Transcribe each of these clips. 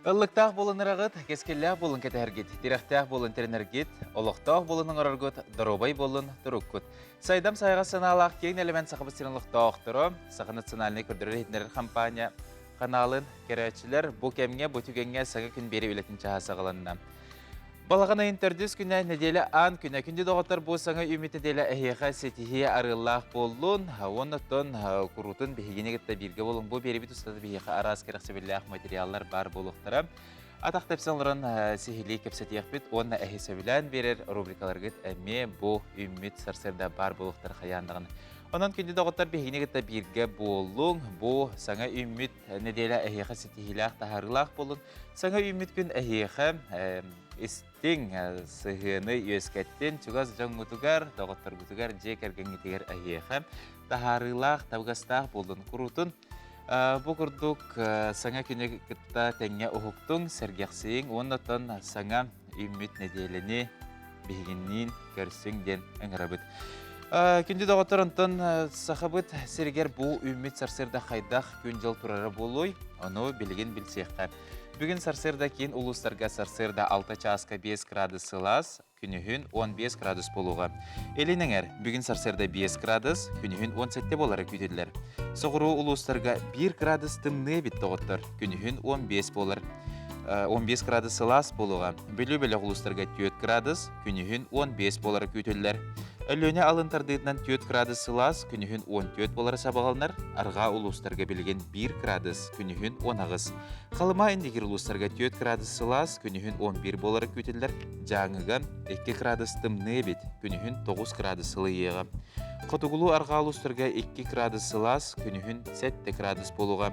Ыллыктаах буолан ыраҕыт, кэскиллээх буолун кэтэһэргит, тирэхтээх буолун тэринэргит, олохтоох буолун оҥороргут, доруобай буолун туруккут. Сайдам сайаҕас санаалаах киэҥ нэлэмэн Сахабыт сирин олохтоохторо, Саха национальнай көрдөрөр-иһитиннэрэр хампаанньа ханаалын көрөөччүлэр бу кэмҥэ, бу түгэҥҥэ саҥа күн биэри үлэтин чааһа саҕаланна. Балаҕан ыйын төрдүс күнэ, нэдиэлэ аан күнэ. Күндү доҕоттор, бу саҥа үүммүт нэдиэлэ эһиэхэ ситиһии арыаллаах буоллун. Уонна оттон куруутун биһигини кытта бииргэ буолуҥ. Бу биэрибит устата биһиэхэ араас кэрэхсэбиллээх материаллар баар буолуохтара. Атах тэпсэн олорон сиһилии кэпсэтиэхпит уонна эһи сөбүлээн биэрэр рубрикаларгыт эмиэ бу үүммүт сарсыарда баар буолуохтара хайаан даҕаны. Онон күндү доҕоттор биһигини кытта бииргэ буоллуҥ. Бу саҥа үүммүт нэдиэлэ эһиэхэ ситиһиилээх таһаарыылаах буоллун. Саҥа үүммүт күн эһиэхэ истиҥ сыһыаны үөскэттин, чугас дьоҥҥутугар, доҕотторгутугар, дьиэ кэргэҥҥитигэр эһиэхэ таһаарыылаах, табыгастаах буоллун. Куруутун бу курдук саҥа күнү кытта тэҥҥэ уһуктуҥ, сэргэхсийиҥ уонна оттон саҥа үүммүт нэдиэлэни биһигинниин көрсүҥ диэн ыҥырабыт. Күндү доҕоттор, онтон сахабыт сиригэр бу үүммүт сарсыарда хайдах күн-дьыл турара буолуой? Ону билигин билсиэххэ. Бүгүн сарсыарда киин улуустарга сарсыарда 6 чааска 5 градус сылаас, күнүһүн 15 градус буолуоҕа. Илин эҥэр бүгүн сарсыарда 5 градус, күнүһүн 17 буолара күүтүллэр. Соҕуруу улуустарга 1 градус тымныы эбит доҕоттор, күнүһүн 15 буолар. 15 градус сылаас буолуоҕа. Бүлүү бөлөх улуустарга 4 градус, күнүһүн 15 буолара күүтүллэр. Өлүөнэ алын тардыытынан 4 градус сылаас, күнүһүн 14 буолара сабаҕаланар. Арҕаа улуустарга билигин 1 градус, күнүһүн 18. Халыма Индигир улуустарга 4 градус сылаас, күнүһүн 11 буолара күүтүллэр. Дьааҥыга 2 градус тымныы эбит, күнүһүн 9 градус сылыйыаҕа. Хотугулуу арҕаа улуустарга 2 градус сылаас, күнүһүн 7 градус буолуоҕа.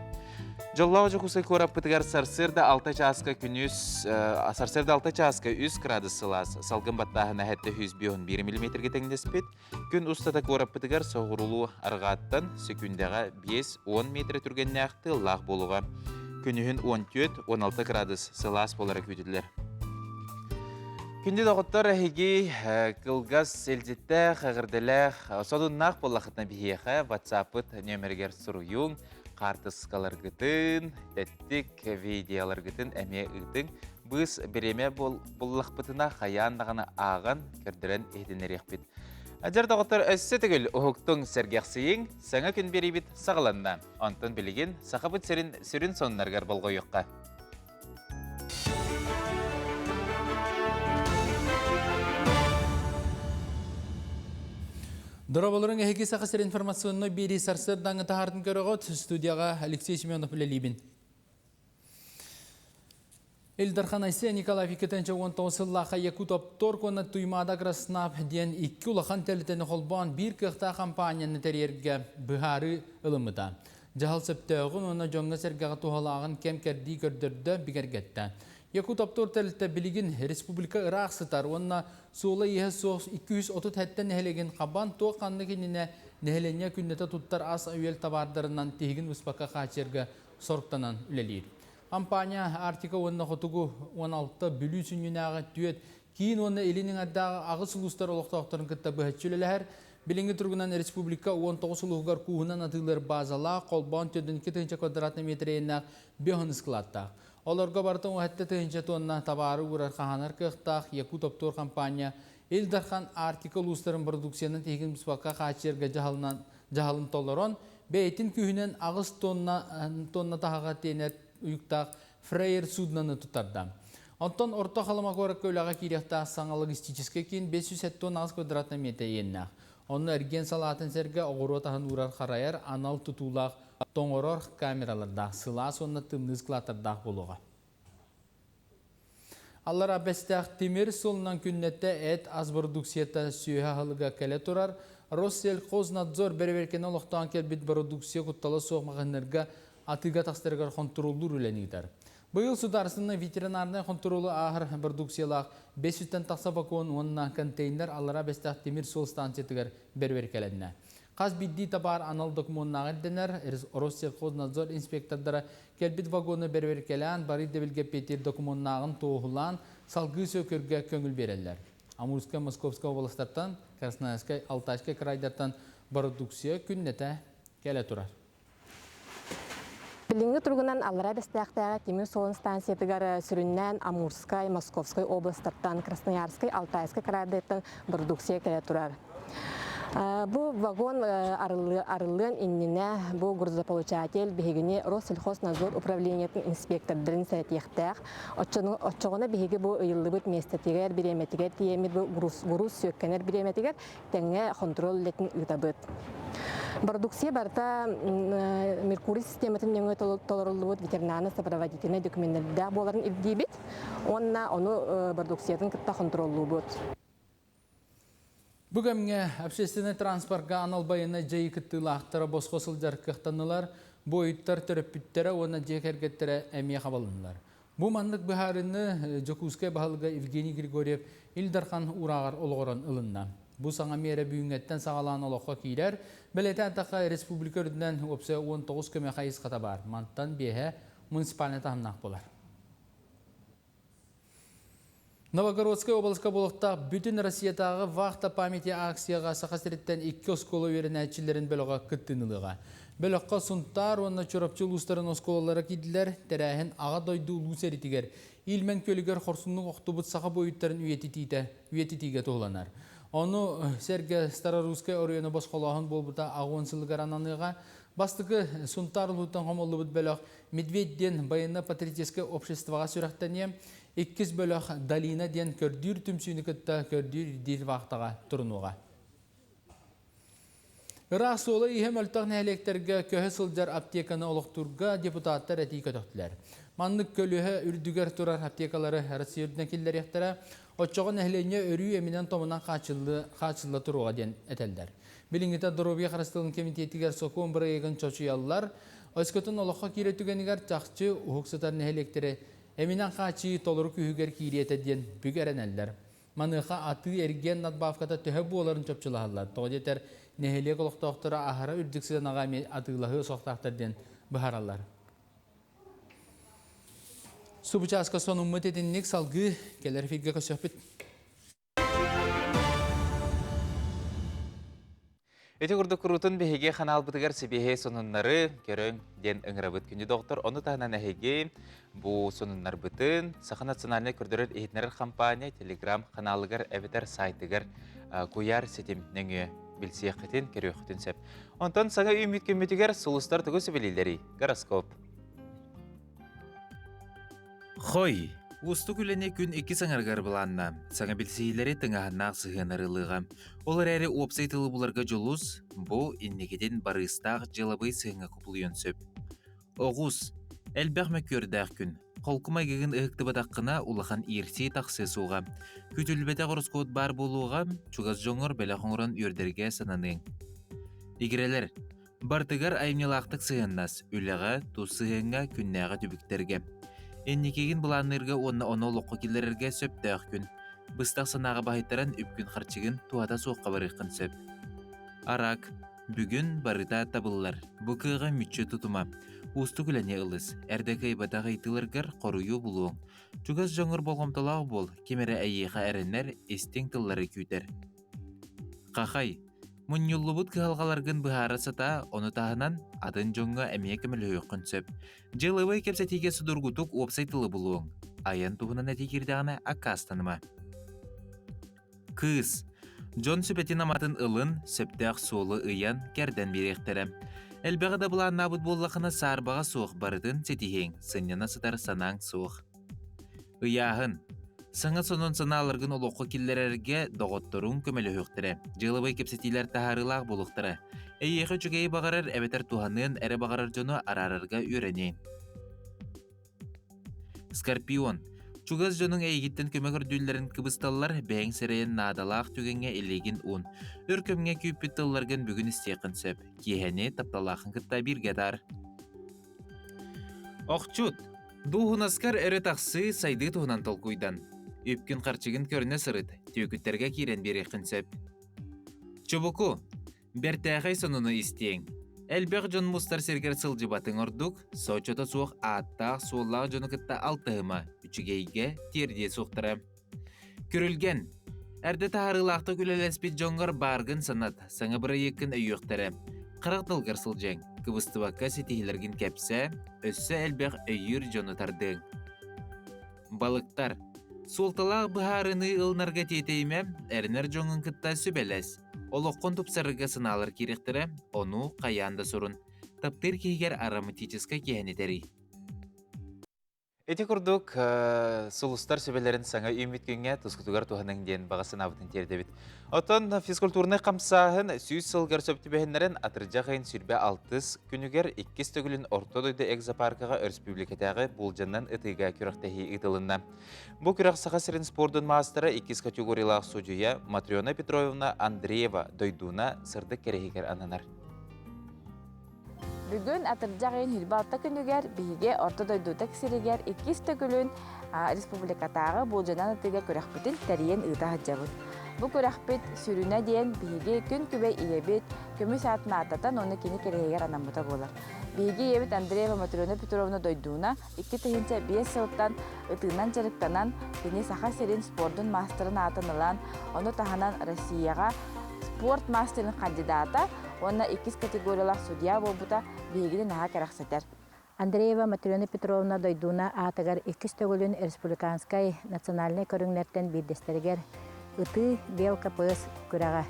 Дьоллоох Дьокуускай куораппытыгар сарсыарда 6 чааска күнүс сарсыарда 6 чааска 3 градус сылаас, салгын баттааһына 751 миллиметргэ тэҥнэспит. Күн устата куораппытыгар соҕурулуу арҕааттан сөкүүндэҕэ 5-10 метр түргэннээх тыаллаах буолуоҕа. Күнүһүн 14-16 градус сылаас буолара күүтүллэр. Күндү доҕоттор, эһиги кылгас илдьиттээх, эҕэрдэлээх, содуннаах буоллаххытына биһиэхэ WhatsApp-ыт нүөмэригэр суруйуҥ, хаартыскаларгытын, тэттик видеоларгытын эмиэ ыытыҥ. Быыс бириэмэ буллахпытына хайаан даҕаны ааҕан, көрдөрөн иһитиннэриэхпит. Дьэр доҕоттор, өссө төгүл уһуктуҥ, сэргэхсийиҥ, саҥа күн биэриибит саҕаланна. Онтон билигин Сахабыт сирин сүрүн сонуннарыгар болҕойуохха. Дорооболоруҥ эһиги Саха сир информационнай биэрии сарсыардааҥҥы таһаартын көрөҕүт. Студияҕа Алексей Семенов үлэлиибин. Ил Дархан Айсен Николаев 2019 сыллаахха Якутопторг уонна Туймаада Краснап диэн икки улахан тэрилтэни холбоон биир кыахтаах хампаанньаны тэрийэргэ быһаарыы ылыммыта. Дьаһал сөптөөҕүн уонна дьоҥҥо-сэргэҕэ туһалааҕын кэм-кэрдии көрдөрдө, бигэргэттэ. Якутоптор тэрилтэ билигин республика ыраах сытар уонна суола-ииһэ суох 237 нэһилиэгин хабан туох ханнык иннинэ нэһилиэнньэ күннэтэ туттар ас-үөл табаардарынан тиһигин быспакка хааччыйарга соруктанан үлэлиир. Компания Арктика уонна Хотугу 16 Бүлүү сүнньүнээҕи түөрт киин уонна илин эҥэрдээҕи аҕыс улуустар олохтоохторун кытта быһаччы үлэлэһэр. Билиҥҥи туругунан республика 19 улууһугар кууһунан атыылыыр базалаах, холбоон 42 тыһыынча квадратный метр иэннээх бөһөн ыскылааттаах. Олорго барыта 17 тыһыынча тонна табаары уурар хаһаанар кыахтаах Якутоптор компания Ил Дархан Арктика улуустарын продукциянан тиһигин быспакка хааччыйарга дьаһалынан дьаһалын толорон, бэйэтин күүһүнэн аҕыс тонна тонна таһаҕа тиэнэр уйуктаах Фрейер судноны туттарда. Оттон Орто Халыма куоракка үлэҕэ киириэхтээх саҥа логистическай киин 578 квадратнай миэтэ иэннээх. Онно эргиэн салаатын сэргэ оҕуруот аһын уурар харайар анал тутуулаах тоҥорор камералардаах, сылаас уонна тымныы складтардаах буолуоҕа. Аллараа Бэстээх тимир суолунан күннэтэ эт ас бородууксуйата сүөһү аһылыга кэлэ турар. Россельхознадзор бэрэбиэркэни олохтоон кэлбит бородууксуйа куттала суох маҕаһыыннарга атыыга тахсарыгар хонтуруоллуур үлэни ыытар. Быйыл судаарыстыбаннай ветеринарнай хонтуруолу ааһар бородууксуйалаах 500-тэн тахса вагон уонна контейнер Аллараа Бэстээх тимир суол станциятыгар бэрэбиэркэлэннэ. Хас биирдии табаар анал докумуоннаах ирдэнэр, Россельхознадзор инспектордара кэлбит вагону бэрэбиэркэлээн, бары ирдэбилгэ эппиэттиир докумуоннааҕын туоһулаан, салгыы сөкүргэ көҥүл биэрэллэр. Амурскай, Московскай уобаластартан, Красноярскай, Алтайскай крайдартан бородууксуйа күннэтэ кэлэ турар. Билиҥҥи туругунан Аллараа Бэстээхтээҕи тимир суолун станциятыгар сүрүннээн Амурскай, Московскай областартан, Красноярскай, Алтайскай кыраайдартан продукция кэлэ турар. Бу вагон арыллыан иннинэ бу грузополучатель биһигини Россельхознадзор управлениетын инспектордарын сэрэтиэхтээх. Оччоҕуна биһиги бу ыйыллыбыт миэстэтигэр, бириэмэтигэр тиийэммит бу груз сүөккэнэр бириэмэтигэр тэҥҥэ хонтуруол үлэтин ыытабыт. Продукция барыта Меркурий систематын нөҥүө толоруллубут ветеринарно-сопроводительнай документардаах буоларын ирдиибит уонна ону продукциятын кытта хонтуруоллуубут. Бу кэмҥэ общественнай транспорга анал байыаннай дьайыы кыттыылаахтара босхо сылдьар кыахтаннылар, буойуттар төрөппүттэрэ уонна дьиэ кэргэттэрэ эмиэ хабылыннылар. Бу маннык быһаарыыны Дьокуускай баһылыга Евгений Григорьев Ил Дархан уурааҕар олоҕуран ылынна. Бу саҥа миэрэ бүгүҥҥэттэн саҕалаан олоххо киирэр. Бэлиэтээн тахха республика үрдүнэн уопсайа 19 көмө хайысхата баар. Мантан биэһэ муниципальнай таһымнаах буолар. Новогородскай уобаласка буолуохтаах Бүтүн Россиятааҕы Вахта памяти акцияҕа Саха сириттэн икки оскуола үөрэнээччилэрин бөлөҕө кыттыыны ылыаҕа. Бөлөххө Сунтаар уонна Чурапчы улуустарын оскуолалара киирдилэр. Тэрээһин Аҕа дойду улуу сэриитигэр Ильмень күөлүгэр хорсуннук охтубут саха буойуттарын үйэтитиитэ үйэтитиигэ туһуланар. Ону сэргэ Старорусскай оройуона босхолооһун буолбута аҕыс сылыгар ананыаҕа. Бастакы Сунтаар улууттан хомуллубут бөлөх Медведь диэн военно-патриотическай обществоҕа сүрэхтэниэ. Иккис бөлөх Долина диэн көрдүүр түмсүүнү кытта көрдүүр-ирдиир вахтаҕа турунуоҕа. Ыраах суола-ииһэ мөлтөх нэһилиэктэргэ көһө сылдьар аптеканы олохтуурга депутаттар этии көтөхтүлэр. Маннык көлүөһэ үрдүгэр турар аптекалары Россия үрдүнэн киллэриэхтэрэ, оччоҕо нэһилиэнньэ өрүү эминэн-томунан хааччылла туруоҕа диэн этэллэр. Билиҥҥитэ доруобуйа харыстабылын кэмитиэтигэр сокуон бырайыагын чочуйаллар. Өскөтүн олоххо киирэр түгэнигэр чахчы уһук сытар нэһилиэктэри эминэн хааччыйыы толору күүһүгэр киириэ этэ диэн бүк эрэнэллэр. Маныаха атыы-эргиэн надбавката төһө буоларын чопчулаһаллар. Тоҕо диэтэр, нэһилиэк олохтоохторо аһара үрдүк сыанаҕа эмиэ атыылаһыа суохтаахтар диэн быһаараллар. Субучааска сонуммут итинник салгыы кэлэр эфиргэ көрсөхпүт. Ити курдук куруутун биһиги ханаалбытыгар сибиэһэй сонуннары көрөҥ диэн ыҥырабыт күндү доҕоттор. Ону таһынан эһиги бу сонуннарбытын Саха национальнай көрдөрөр иһитиннэрэр компания телеграм ханаалыгар эбэтэр сайтыгар куйаар ситим нөҥүө билсиэххитин, көрүөххүтүн сөп. Онтон саҥа үүммүт күммүтүгэр сулустар тугу сүбэлииллэрий? Гороскоп. Хой, уустук үлэни күн иккис аҥарыгар былаанна. Саҥа билсиһиилэри тыҥааһыннаах сыһыан арыылыаҕа. Ол эрээри уопсай тылы буларга дьулус, бу инникитин барыыстаах дьыалабыай сыһыаҥҥа кубулуйуон сөп. Оҕус, элбэх мөккүөрдээх күн. Холку майгыгын ыһыктыбатаххына улахан иирсии тахсыа суоҕа. Күтүлбэтэх ороскуот баар буолуоҕа, чугас дьоҥҥор бэлэх оҥорон үөрдэргэ сананыаҥ. Игирэлэр, Барытыгар айымньылаахтык сыһыаннас, үлэҕэ, тус сыһыаҥҥа, күннээҕи түбүктэргэ. Инникигин былаанныырга уонна ону олоххо киллэрэргэ сөптөөх күн. Быстах санааҕа баһыйтаран үпкүн-харчыгын туһата суохха барыаххын сөп. Арак. Бүгүн барыта табыллар. Бу кыаҕы мүччү тутума. Уустук үлэни ылыс. Эрдэ кыайбатах ыйытыыларгар хоруйу булуоҥ. Чугас дьоҥҥор болҕомтолоох буол, ким эрэ эйиэхэ эрэнэр, истиҥ тыллары күүтэр. Хахай, мунньуллубут кыһалҕаларгын быһаара сатаа, ону таһынан атын дьоҥҥо эмиэ көмөлөһүөххүн сөп. Дьыалабыай кэпсэтиигэ судургутук уопсай тылы булуоҥ. Айан туһунан этии киирдэҕинэ аккаастаныма. Кыыс. Дьон сүбэтин-аматын ылын, сөптөөх суолу ыйан, кэрдэн биэриэхтэрэ. Элбэҕи да былааннаабыт буоллаххына саарбаҕа суох барытын ситиһиэҥ, сынньана сытар санааҥ суох. Ыйааһын. Саҥа сонун санааларгын олоххо киллэрэргэ доҕотторуҥ көмөлөһүөхтэрэ, дьыалабыай кэпсэтиилэр таһаарыылаах буолуохтара. Эйиэхэ үчүгэйи баҕарар эбэтэр туһаныан эрэ баҕарар дьону араарарга үөрэниэҥ. Скорпион. Чугас дьонуҥ эйигиттэн көмө көрдүүллэрин кыбысталлар, бэйэҥ сэрэйэн наадалаах түгэҥҥэ илиигин уун. Өр кэмҥэ күүппүт тылларгын бүгүн истиэххин сөп. Киэһэни тапталлааххын кытта бииргэ атаар. Охчут, дууһунаскар өрө тахсыы, сайдыы туһунан толкуйдан. Үпкүн-харчыгын көрүнэ сырыт, түөкүттэргэ киирэн биэриэххин сөп. Чубуку, бэртээхэй сонуну истиэҥ. Элбэх дьон мустар сиргэр сылдьыбатыҥ ордук, соччото суох ааттаах-суоллаах дьону кытта алтыһыма, үчүгэйгэ тиэрдиэ суохтара. Күрүлгэн, эрдэ таһаарыылаахтык үлэлэспит дьоҥҥор бааргын санат, саҥа бырайыаккын өйүөхтэрэ. Харах тылгар сылдьыаҥ. Кыбыстыбакка ситиһиилэргин кэпсээ, өссө элбэх өйүүр дьону тардыаҥ. Балыктар. Суолталаах быһаарыныы ылынарга тиэтэйимэ, эрэнэр дьоҥҥун кытта сүбэлэс. Олоххун тупсарарга санаалар киириэхтэрэ, ону хайаан да сурун. Таптыыр киһигэр ароматическай киэһэни тэрий. Ити курдук, сулустар сүбэлэрин саҥа үүммүт күҥҥэ тускутугар туһаныҥ диэн баҕа санаабытын тиэрдэбит. Оттон физкультурнай хамсааһын 100 сылгар сөп түбэһиннэрэн атырдьах ыйын 26 күнүгэр иккис төгүлүн Орто дойду экзопаркаҕа өрөспүүбүлүкэтээҕи буулдьанан ытыыга күрэхтэһии ыытылынна. Бу күрэх Саха сирин спордун маастара иккис категориялаах судьуйа Матрена Петровна Андреева дойдууна сырдык кэрэһигэр ананар. Бүгүн атырдьах ыйын 26 күнүгэр биһиги Орто дойдутек сиригэр иккис төгүлүн республикатааҕы буулдьанан ытыыга күрэхпитин тэрийэн ыыта сылдьабыт. Бу күрэхпит сүрүнэ диэн биһиги күн күбэй ийэбит көмүс аатын ааттатан уонна кини кэрэһигэр анаммыта буолар. Биһиги ийэбит Андреева Матрена Петровна Дойдууна 2005 сылтан ытыынан дьарыктанан, кини Саха сирин спордун маастарын аатын ылан, ону таһынан Россияҕа спорт мастерын кандидата уонна иккис категориялаах судья буолбута биһигини наһаа кэрэхсэтэр. Андреева Матрена Петровна Дойдууна аатыгар иккис төгүлүн республиканскай национальнай көрүҥнэртэн биирдэстэригэр ытыы БЛКПС күрэҕэ.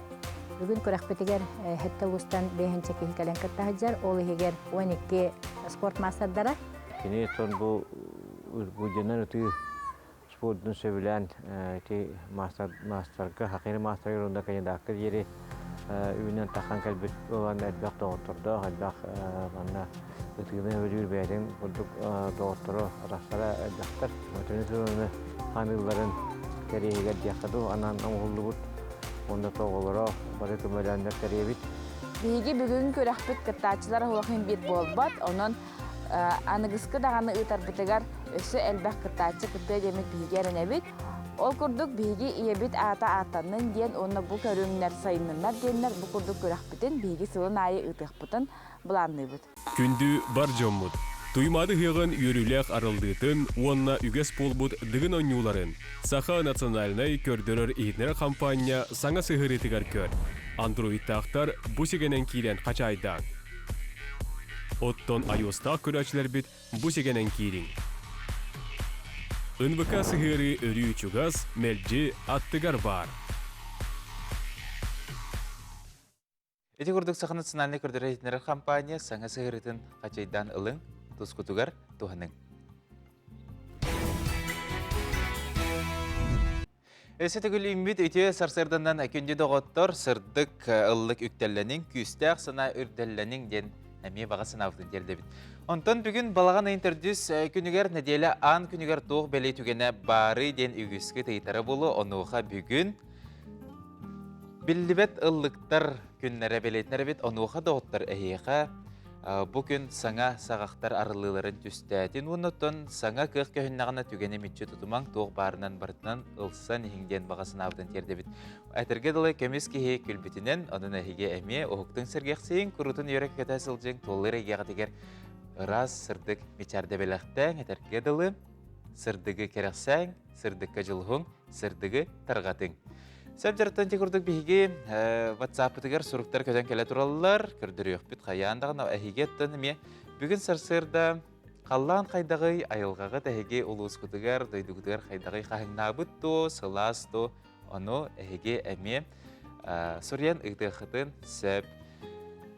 Бүгүн күрэхпитигэр сэттэ улуустан биэһинчэ киһи кэлэн кытта сылдьар, ол иһигэр 12 спорт маастардара. Кини бу буденнан ытыы спордун сөбүлээн ити маастарга хакыйры маастарга уонна кандидакка диэри үүнэн таххан кэлбит буолан элбэх доҕоттордоох, элбэх манна ытыыны өлүүр бэйэтин курдук доҕотторо, атастара элбэхтэр. Өтөнү сылыны ханыылларын кэриэһигэр диэххэ дуу анаан оҥоһуллубут уонна тоҕолоро бары көмөлөөннөр кэриэбит. Биһиги бүгүн күрэхпит кыттааччылар оһуохин биир буолбат, онон Аныгыскы даҕаны ыытарбытыгар өссө элбэх кыттааччы кыттыа диэммит биһиги эрэнэбит. Ол курдук биһиги ийэбит аата ааттаннын диэн уонна бу көрүҥнэр сайынныннар диэннэр бу курдук күрэхпитин биһиги сылын аайы ыытыахпытын былаанныыбыт. Күндү бар дьоммут! Туймаада ыһыаҕын үөрүүлээх арыллыытын уонна үгэс буолбут Дыгын оонньууларын Саха национальнай көрдөрөр-иһитиннэрэр хампаанньа саҥа сыһыарыытыгар көр. Андроидтаахтар бу сигэнэн киирэн хачаайдааҥ. Оттон айуостаах көрөөччүлэрбит бу сигэнэн киириҥ. НВК сыһыарыы өрүү чугас, мэлдьи аттыгар баар. Ити курдук Саха национальнай көрдөрөр-иһитиннэрэр компания саҥа сыһыарыытын хачайдаан ылыҥ, тускутугар туһаныҥ. Өссө төгүл үүммүт үтүө сарсыарданан күндү доҕоттор, сырдык ыллык үктэллэниҥ, күүстээх санаа үрдэллэниҥ диэн эмиэ баҕа санаабытын тиэрдэбит. Онтон бүгүн балаҕан ыйын төрдүс күнүгэр нэдиэлэ аан күнүгэр туох бэлиэ түгэнэ баарый диэн үгүскүт ыйытара буолуо. Онуоха бүгүн биллибэт ыллыктар күннэрэ бэлиэтинэр эбит. Онуоха доҕоттор эһиэхэ бу күн саҥа саҕахтар арыллыыларын түстээтин уонна оттон саҥа кыах көһүннэҕинэ түгэни мүччү тутумаҥ, туох баарынан барытынан ылсан иһиҥ диэн баҕа санаабытын тиэрдэбит. Этэргэ дылы көмүс киһи күлбүтүнэн, онон эһиги эмиэ уһуктуҥ сэргэхсийиҥ, куруутун үөрэ-көтө сылдьыҥ, туоллар эйгэҕитигэр ыраас, сырдык мичээрдэ бэлэхтээҥ, этэргэ дылы сырдыгы кэрэхсээҥ, сырдыкка дьулуһуҥ, сырдыгы тарҕатыҥ. Сөп дьарыктан ити курдук биһиги WhatsApp-ытыгар суруктар көтөн кэлэ тураллар, көрдөрүөхпүт хайаан даҕаны эһиги оттон эмиэ бүгүн сарсыарда халлаан хайдаҕый, айылҕаҕыт эһиги улуускутугар, дойдугутугар хайдаҕый хаһыҥнаабыт дуо, сылаас дуо, ону эһиги эмиэ суруйан ыытыаххытын сөп.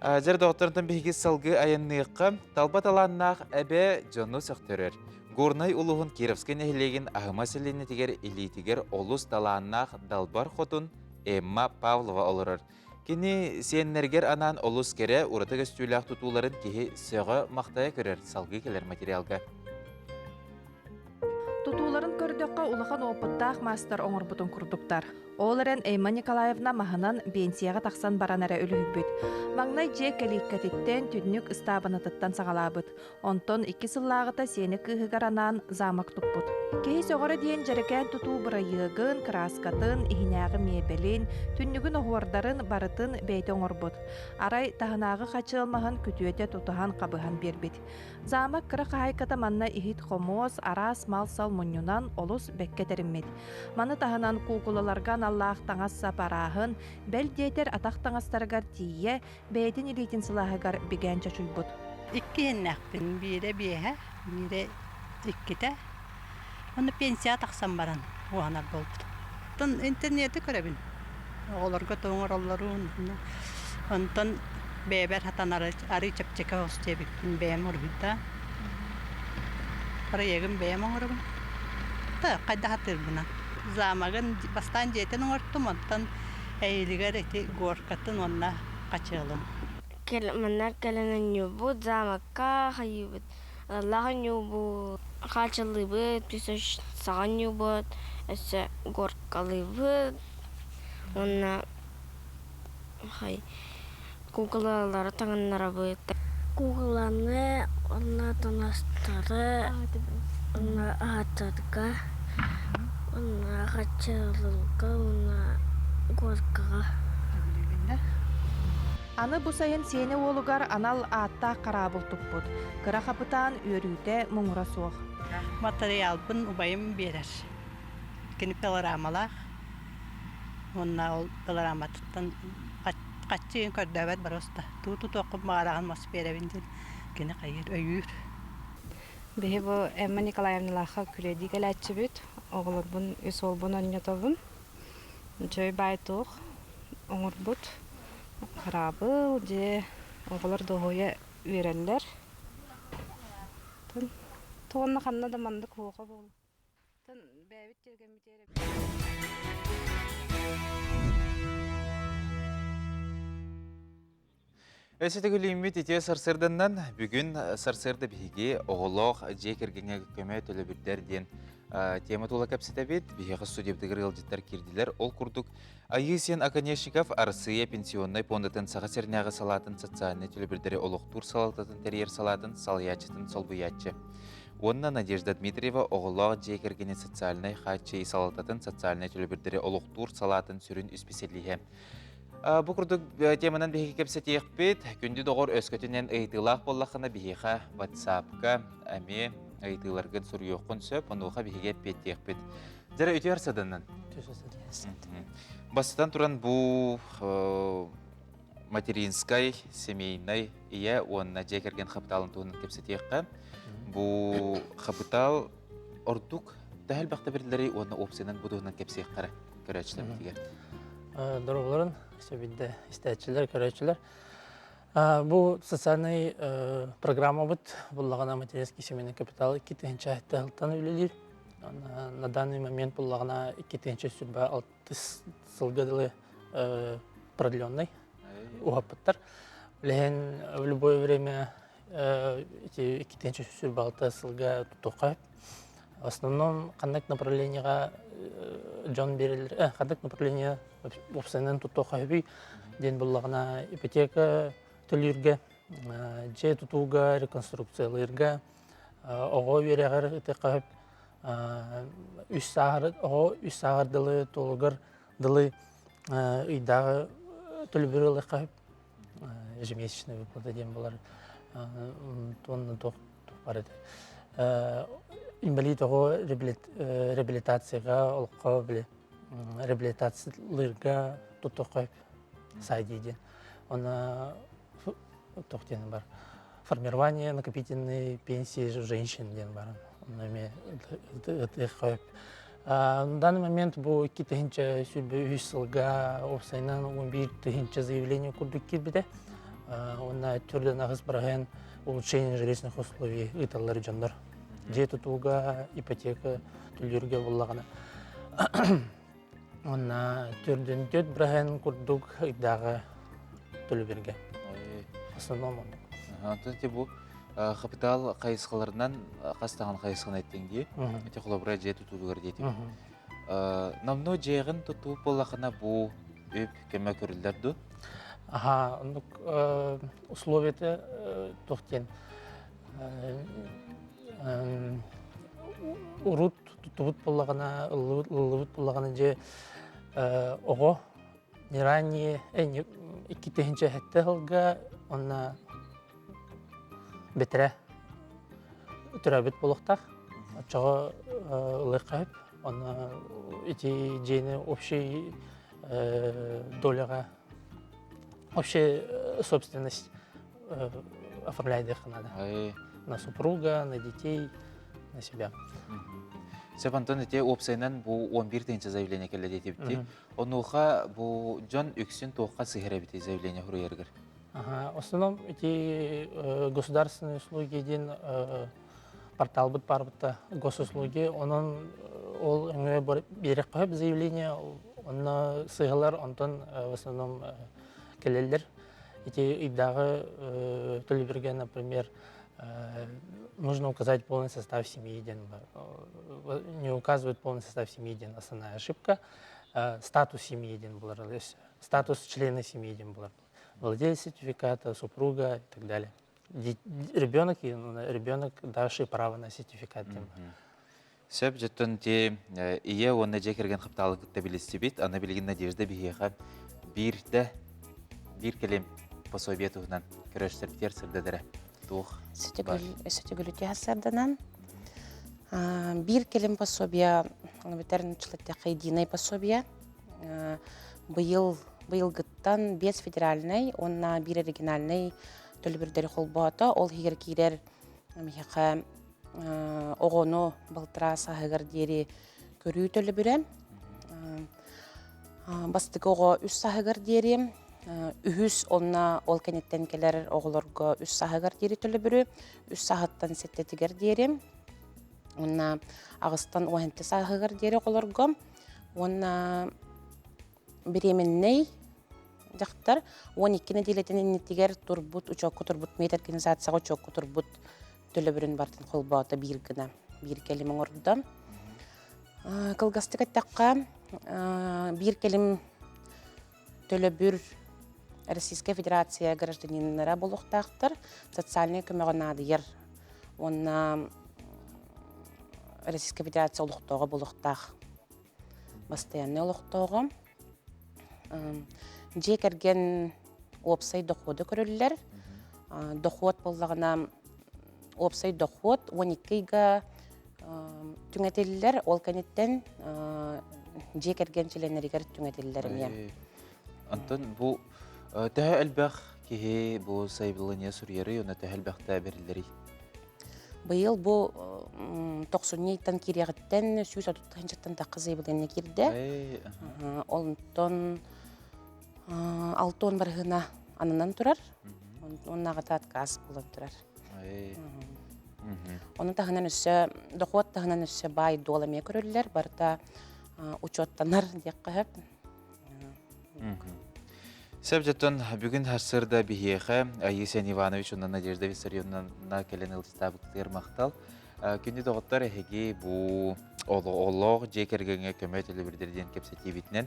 Дьэр доҕотторунтан биһиги салгыы айанныахха талба талааннаах эбэ дьону сөхтөрөр. Горнай улууһун Кировскай нэһилиэгин Аһыма сэлиэнньэтигэр илиитигэр олус талааннаах далбар хотун Эмма Павлова олорор. Кини сиэннэригэр анаан олус кэрэ, ураты көстүүлээх тутууларын киһи сөҕө-махтайа көрөр салгыы кэлэр материалга. Тутууларын көрдөххө улахан опыттаах маастар оҥорбутун курдуктар. Ол эрэн Эмма Николаевна маһынан биэнсийэҕэ тахсан баран эрэ үлүһүйбүт. Маҥнай дьиэ кэлииккэтиттэн, түннүк ыстаабанатыттан саҕалаабыт. Онтон икки сыллааҕыта сиэнэ кыыһыгар анаан замок туппут. Киһи сөҕөрө диэн дьэрэкээн тутуу бырайыагын, кырааскатын, иһинээҕи миэбэлин, түннүгүн оһуордарын барытын бэйэтэ оҥорбут. Арай таһынааҕы хачыал маһын күтүөтэ тутуһан-хабыһан биэрбит. Замок кыра хаһаайката манна иһит-хомуос, араас мал-сал мунньунан олус бэккэ тэриммит. Маны таһынан куукулаларга аналлаах аналлаах таҥас-сап арааһын, бэл диэтэр атах таҥастарыгар тиийэ, бэйэтин илиитин сылааһыгар бигээн чочуйбут. Иккиһиннэхпин, биирэ биэһэ, биирэ иккитэ. Онно пенсияҕа тахсан баран уһанар буолбутум. Оттон интернети көрөбүн. Оҕолорго тугу оҥороллорун, онтон бэйэбэр сатанар арыый чэпчэки оҕус диэбиппин бэйэм уруһуйдаан Проегын бэйэм оҥоробун. Да, хайдах атыырбынан. Замогын бастаан дьиэтин оҥортум, онтон эйилигэр ити горкатын уонна хачыалын. Манна кэлэн оонньуубут, замокка хайыыбыт, Аллах оонньуубут, хаачыллыыбыт, саҕа оонньуубут, өссө горкалыыбыт уонна хай куукулалары таҥыннарабыт. Куукуланы уонна таҥастары уонна аһатарга уонна хаччылыырга уонна горкаҕа. Аны бу сайын сиэнэ уолугар анал ааттаах хараабыл туппут. Кыра хапытаан үөрүүтэ муҥура суох. Матырыйаалбын убайым биэрэр. Кини пилорамалаах. Уонна ол пилораматыттан хаччы ыйын көрдөөбөт боруоста. Туу тутуоххун баҕараҕын мас биэрэбин диэн кини хайыыр өйүүр. Биһи бу Эмма Николаевналаахха күлэдии кэлээччибит. Оҕолорбун үс уолбун онньотобун. Үчүгэй баай туох оҥорбут. Хараабыл, дьиэ, оҕолор дуоһуйа үөрэллэр. Туонна ханна да маннык һуоха буолла. Бэйэбит тиэргэммитигэр Өссө төгүлүүммүт итиэ сарсыарданнан бүгүн сарсыарда биһиги оҕолоох дьиэ кэргэҥҥэ көмө төлөбүрдэр диэн тема тула кэпсэтэбит. Биһиэхэ студиябытыгар ыалдьыттар киирдилэр. Ол курдук Айыы Сиэн Оконешников Арассыыйа пенсионнай пуондатын Саха сиринээҕи салаатын социальнай төлөбүрдэри олохтуур салалтатын тэрийэр салаатын салайааччытын солбуйааччы уонна Надежда Дмитриева оҕолоох дьиэ кэргэни социальнай хааччыйыы салалтатын социальнай төлөбүрдэри олохтуур салаатын сүрүн исписэлииһэ. Бу курдук теманан биһиги кэпсэтиэхпит. Күндү доҕор өскөтүнэн ыйытыылаах буоллаххына биһиэхэ WhatsApp-ка эмиэ ыйытыыларгын суруйуоххун сөп, онуоха биһиги эппиэттиэхпит. Дьэрэ үтүөр саданан. Бастатан туран бу материнскай, семейнай ийэ уонна дьиэ кэргэн хапытаалын туһунан кэпсэтиэххэ. Бу хапытаал ордук төһө элбэхтэ бэриллэрий уонна уопсайынан бу туһунан кэпсиэххэ көрөөччүлэрбитигэр. Дорогуларын сөбүдэ истээччилэр, көрөөччүлэр. Бу социальный программабыт буллаҕына материнский семейный капитал 2000 сылтан үлэлиир. На данный момент буллаҕына 2026 сылга дылы продленный уһаппыттар. Билэһин в любое время эти 2026 сылга тутуохха В основном ханнык направлениеҕа дьон биэрэллэр, ханнык направление уопсайынан туттуохха сөбүй диэн буллаҕына ипотека төлүүргэ, дьиэ тутууга, реконструкциялыырга, оҕо үөрэҕэр ытыахха сөп, үс сааһар оҕо үс сааһар дылы туолугар дылы ыйдааҕы төлөбүрү ылыахха сөп, ежемесячная выплата диэн буолар уонна туох бар этэ. Инбэлиит оҕо реабилитацияга олоххо били реабилитациялыырга туттуохха сайдыы диэн. Она туох диэн бар формирование накопительной пенсии женщин диэн бар. Онно эмиэ ытыахха На данный момент бу 2023 сылга уопсайынан 11 тыһыынча заявление курдук киирбитэ. Уонна түрдэн аҕыс бырыһыан улучшение жилищных условий ыыталлар дьоннор. Дьиэ тутууга, ипотека төлүүргэ буллаҕына. Уонна түрдэн төрт бырыһыан курдук ыйдааҕы төлөбүргэ. Основном оннук. Онтон ити бу хапытаал хайысхаларынан хас даҕаны хайысханы эттиҥ дии. Ити холобура дьиэ тутуутугар диэтим. Номнуо дьиэҕин тутуу буоллахына бу үп көмө көрүллэр дуу? Аха, оннук условията туох диэн урут туттубут буоллаҕына, ыллыбыт буоллаҕына дьэ оҕо не ранее 2007 сылга уонна бэтэрэ төрөөбүт буолуохтаах. Оччоҕо ылыахха сөп. Онно ити дьиэни общий доляға общая собственность оформлять надо. На супруга, на детей, на себя. Сөп Антон ити уопсайынан бу 11 тыһыынча заявление кэллэ диэтибитти. Онуоха бу дьон үксүн туохха сыһар эбитий заявление суруйарыгар? Ага, в основном эти государственные услуги диэн порталбыт барбыта госуслуги, онон ол өҥө биэрэххэ заявление, онно сыһалар, онтон в основном кэлэллэр. Ити ыйдааҕы төлөбүргэ, например, нужно указать полный состав семьи диэн не указывают полный состав семьи диэн основная ошибка. Статус семьи диэн булар, статус члена семьи диэн булар. Владелец сертификата, супруга и так далее. Ребенок и ребенок, давший право на сертификат диэн бар. Сөп дьоттон ти ийэ уонна дьиэ кэргэн хаптаалын кытта билистибит. Аны билигин Надежда биһиэхэ биирдэ биир кэлим пособие туһунан көрөстөрбүтүгэр сырдадара туох бар? Сөтүгүлүтү сарданан биир кэлим пособие бүтэр нуччалаттахха единое пособие быйыл быйылгыттан биэс федеральнай уонна биир региональнай төлөбүрдэри холбоото. Ол иһигэр киирэр миэхэ оҕону балтараа сааһыгар диэри көрүү төлөбүрэ. Бастакы оҕо үс сааһыгар диэри, үһүс онно ол кэнниттэн кэлэр оҕолорго үс сааһыгар диэри төлөбүрү, үс сааһыттан сэттэтигэр диэри, уонна аҕыстан уонча сааһыгар диэри оҕолорго, уонна беременнэй дьахтар 12 нэдиэлэтин иннитигэр турбут учуокка турбут медорганизацияҕа учуокка турбут төлөбүрүн барытын холбоото биир гына биир кэлим оҥордо. Кылгастык эттэххэ, биир кэлим төлөбүр Российская Федерация гражданиннара буолуохтаахтар, социальнай көмөҕө наадыйар уонна Российская Федерация олохтооҕо буолуохтаах бастайаннай олохтооҕо. Дьиэ кэргэн уопсай доходу көрүллэр. Дохуот буоллаҕына уопсай дохуот 12 ыйга түҥэтиллэр, ол кэнниттэн дьиэ кэргэн чилиэннэригэр түҥэтиллэр эмиэ. Антон бу төһө элбэх киһи бу сайбылыния суруйарый уонна төһө элбэхтэ бэриллэрий? Быйыл бу тохсунньу ыйтан киириэҕиттэн 130 тыһыынчаттан тахха заявление киирдэ. Онтон алтон барыһына ананан турар. Оннааҕыта отказ буолан турар. Ону таһынан өссө дохуот таһынан өссө баай дуол эмиэ көрүллэр. Барыта учуоттанар диэххэ сөп. Сөп дьоттон бүгүн сарсыарда биһиэхэ Айысен Иванович уонна Надежда Виссарионовна кэлэн ылдьытаабыттыгар махтал. Күндү доҕоттор, эһиги бу олох дьиэ кэргэҥҥэ көмө төлөбүрдэр диэн кэпсэтиибитинэн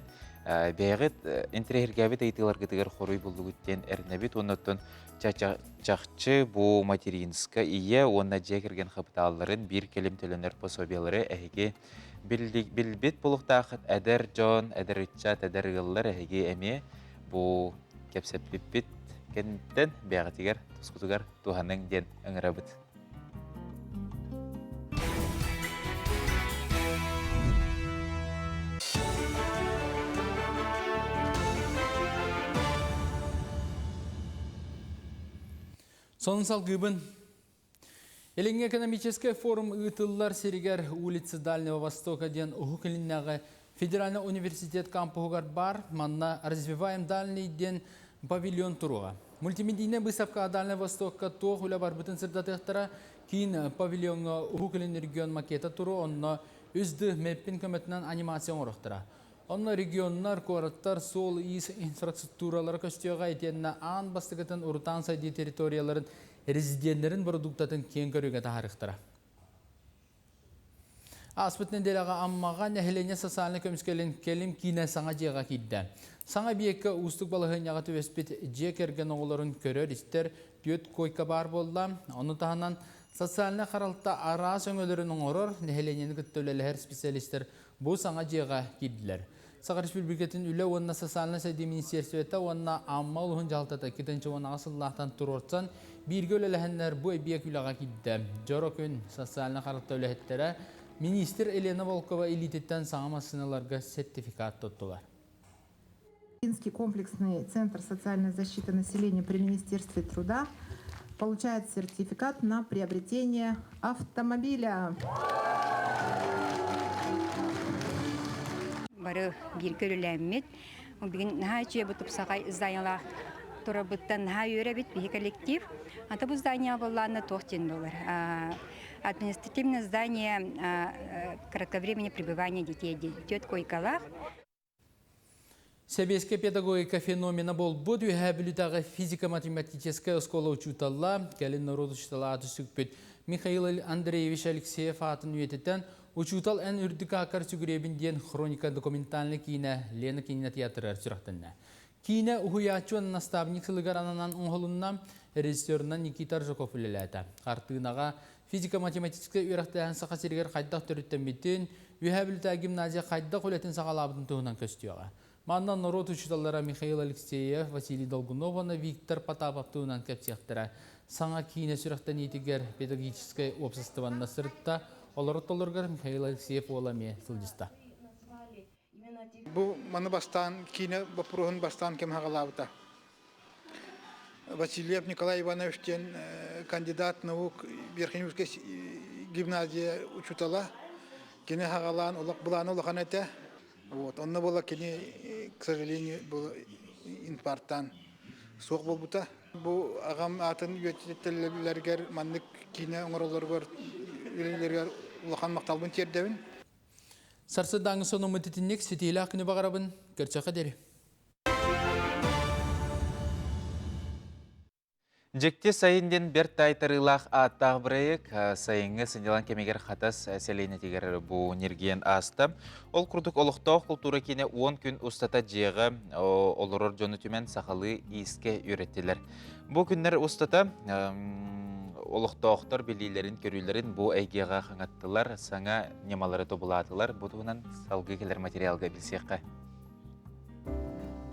бэйэҕит интэриэһиргээбит ыйытыыларгытыгар хоруй буллугут диэн эрэнэбит уонна оттон чахчы бу материнскай ийэ уонна дьиэ кэргэн хапытаалларын биир кэлим төлөнөр пособиелары эһиги Билбит булуктаахыт эдэр дьон, эдэр ыччат, эдэр ыаллар эһиги эмиэ бу кэпсэппиппит кэнниттэн бэйэҕитигэр тускутугар туһаныҥ диэн ыҥырабыт. Сонун салгыыбын. Илиҥҥи экономическай форум ыытыллар сиригэр улица Дальнего Востока диэн Уһук Илиннээҕи федеральнай университет кампуһугар баар. Манна «Развиваем дальний» диэн павильон туруоҕа. Мультимедийнай быыстапка Дальнай Востокка туох үлэ барбытын сырдатыахтара. Киин павильоҥҥа Уһук Илин регион макета туруо, онно үс д мэппин көмөтүнэн анимация оҥоруохтара. Онно регионнар, куораттар суол-иис инфраструктуралара көстүөҕэ итиэннэ аан бастакытын урутаан сайдыы территорияларын резиденнэрин бородууктатын киэҥ көрүүгэ таһаарыахтара. Ааспыт нэдиэлэҕэ Аммаҕа нэһилиэнньэ социальнай көмүскэлин кэлим киинэ саҥа дьиэҕэ киирдэ. Саҥа эбийиэккэ уустук балаһыанньаҕа түбэспит дьиэ кэргэн оҕолорун көрөр-истэр түөрт куойка баар буолла. Ону таһынан социальнай харалта араас өҥөлөрүн оҥорор, нэһилиэнньэни кытта үлэлэһэр специалистар Бу саҥа дьиэҕэ киирдилэр. Саха Республикатын Үлэ уонна социальнай сайдыы министиэристибэтэ уонна Амма улууһун дьаһалтата 2018 сыллаахтан туруорсан бииргэ үлэлэһэннэр бу эбийиэк үлэҕэ киирдэ. Дьоро күн социальнай харалта үлэһиттэрэ Министр Елена Волкова илиититтэн саҥа массыыналарга сертификат туттулар. Минский комплексный центр социальной защиты населения при Министерстве труда получает сертификат на приобретение автомобиля. Бары бииргэ үлэлээммит, бүгүн наһаа үчүгэй бу тупсаҕай зданиялаах турарбыттан наһаа үөрэбит биһи коллектив. Ата бу здание буоллаана туох диэн буолар. Административное здание кратковременное пребывание детей диэн койкалаах. Сэбиэскэй педагогика феномена буолбут Үөһээ Бүлүүтээҕи физико-математическай оскуола учуутала, кэлин норуот учуутала ааты сүкпүт Михаил Андреевич Алексеев аатын үйэтитэн «Учуутал эн үрдүк ааккар сүгүрүйэбин» диэн хроника документальнай киинэ Лена киинэ театрыгар сүрэхтэннэ. Киинэ уһуйааччы уонна наставник сылыгар ананан оҥоһулунна, режиссерунан Никита Аржаков үлэлээтэ. Хартыынаҕа физико-математическай үөрэхтээһин Саха сиригэр хайдах төрүттэммитин, Үөһээ Бүлүүтээҕи гимназия хайдах үлэтин саҕалаабытын туһунан көстүөҕэ. Манна норуот учууталлара Михаил Алексеев, Василий Долгунов уонна Виктор Потапов туһунан кэпсиэхтэрэ. Саҥа киинэ сүрэхтэниитигэр педагогическай уопсастыбаннас сырытта, олору толоругар Михаил Алексеев уола эмиэ сылдьыста. Бу маны бастаан киинэ боппуруоһун бастаан ким хаҕалаабыта? Васильев Николай Иванович диэн кандидат наук Верхнеюрскай гимназия учуутала. Кини хаҕалаан олох былаана улахан этэ. Вот. Онно буола кини, к сожалению, был инфарктаан суох буолбута. Бу аҕам аатын үйэтитэллэригэр маннык киинэ оҥороллоругар үлэлэригэр улахан махталбын тиэрдэбин. Сарсыардааҥҥы сонуммут итинник ситиилээх күнү баҕарабын. Көрсөххө диэри. Дьикти сайын диэн бэрт таайтарыылаах ааттаах бырайыак сайыҥҥы сынньалаҥ кэмигэр Хатас сэлиэнньэтигэр бу ньиргийэн ааста. Ол курдук олохтоох култуура киинэ 10 күн устата дьиэҕэ олорор дьону түмэн сахалыы иискэ үөрэттилэр. Бу күннэр устата олохтоохтор билиилэрин-көрүүлэрин бу эйгэҕэ хаҥаттылар, саҥа ньымалары тобулаатылар. Бу туһунан салгыы кэлэр материалга билсиэххэ.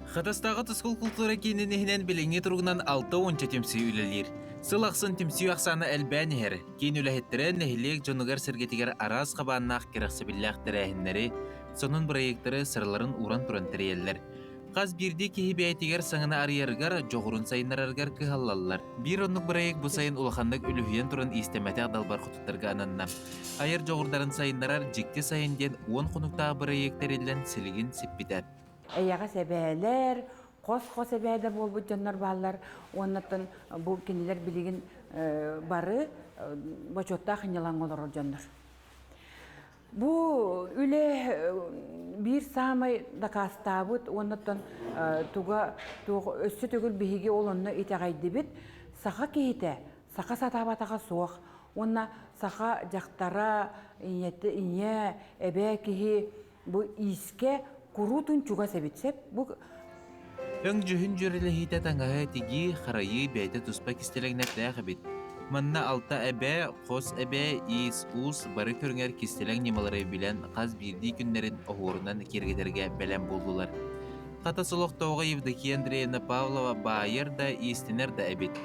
Хатастааҕы Тускул култуура киинин иһинэн билиҥҥи туругунан 60 түмсүү үлэлиир. Сыл ахсын түмсүү ахсаана элбээн иһэр. Киин үлэһиттэрэ нэһилиэк дьонугар-сэргэтигэр араас хабааннаах кэрэхсэбиллээх тэрээһиннэри, сонун бырайыактары сыраларын ууран туран тэрийэллэр. Хас биирдии киһи бэйэтигэр саҥаны арыйарыгар, дьоҕурун сайыннарарыгар кыһаллаллар. Биир оннук бырайыак бу сайын улаханнык үлүһүйэн туран иистэммэтэх далбар хотуттарга ананна. Айар дьоҕурдарын сайыннарар Дьикти сайын диэн 10 хонуктаах бырайыак тэриллэн силигин сиппитэ. Эйэҕэс эбээлэр, хос-хос эбээлэр буолбут дьоннор бааллар. Уоннаттан бу кинилэр билигин бары бочуоттаах ынньалаҥҥа олорор дьоннор. Бу үлэ биир саамай дакаастаабыт уоннаттан туга туох өссө төгүл биһиги ол онно итэҕэйдибит. Саха киһитэ саха сатаабатаҕа суох Уонна саха дьахтара, ийэтэ, ийэ, эбээ киһи бу иискэ куруутун чугас эбит сөп. Бу Өҥ дьүһүн дьүөрэлэһиитэ таҥаһы тигии, харайыы бэйэтэ туспа кистэлэҥнэрдээх эбит. Манна алта эбээ, хос эбээ, иис-уус бары көрүҥэр кистэлэҥ ньымалары билэн хас биирдии күннэрин оһуорунан киэргэтэргэ бэлэм буоллулар. Хатас олохтооҕо Евдокия Андреевна Павлова баайар да, иистэнэр да эбит.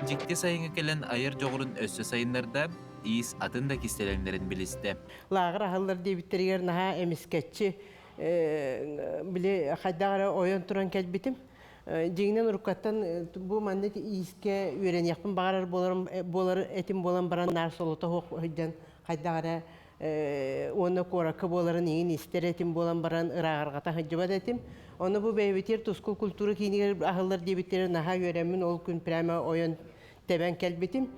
Дьикти сайыҥҥа кэлэн айар дьоҕурун өссө сайыннарда, иис атын да кистэлэҥнэрин билистэ. Лааҕыр аһыллар диэбиттэригэр наһаа эмискэччи били хайдах эрэ ойон туран кэлбитим. Дьиҥинэн уруккаттан бу маннык иискэ үөрэниэхпин баҕарар буоларым буолар этим буолан баран наар солото суох сылдьан хайдах эрэ уонна куоракка буоларын иҥин истэр этим буолан баран ырааҕырҕата сылдьыбат этим. Ону бу бэйэбитигэр Тускул культура киинигэр аһыллар диэбиттэрэ наһаа үөрэммин ол күн прямо ойон тэбэн кэлбитим.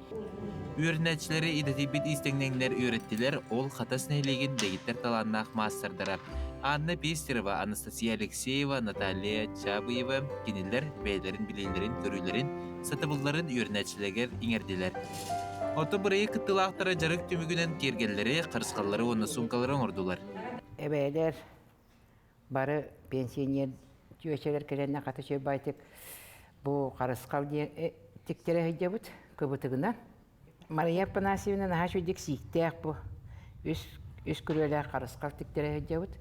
Үөрэнээччилэри идэтийбит иистэнньэҥнэр үөрэттилэр, ол Хатас нэһилиэгин дэгиттэр талааннаах маастардара Анна Пестерова, Анастасия Алексеева, Наталья Чабыева кинилэр бэйэлэрин билиилэрин-көрүүлэрин, сатабылларын үөрэнээччилэригэр иҥэрдилэр. Ото бырайыак кыттыылаахтара дьарык түмүгүнэн киэргэллэри, харысхаллары уонна суумкалары оҥордулар. Эбээлэр бары пенсионер түөчэлэр кэлэннэ хата үчүгэй бу харысхал диэн тиктэрэ сылдьабыт кыбытыгынан. Мария Афанасьевна наһаа үчүгэй сииктээх бу үс үс күрүөлээх харысхал тиктэрэ сылдьабыт.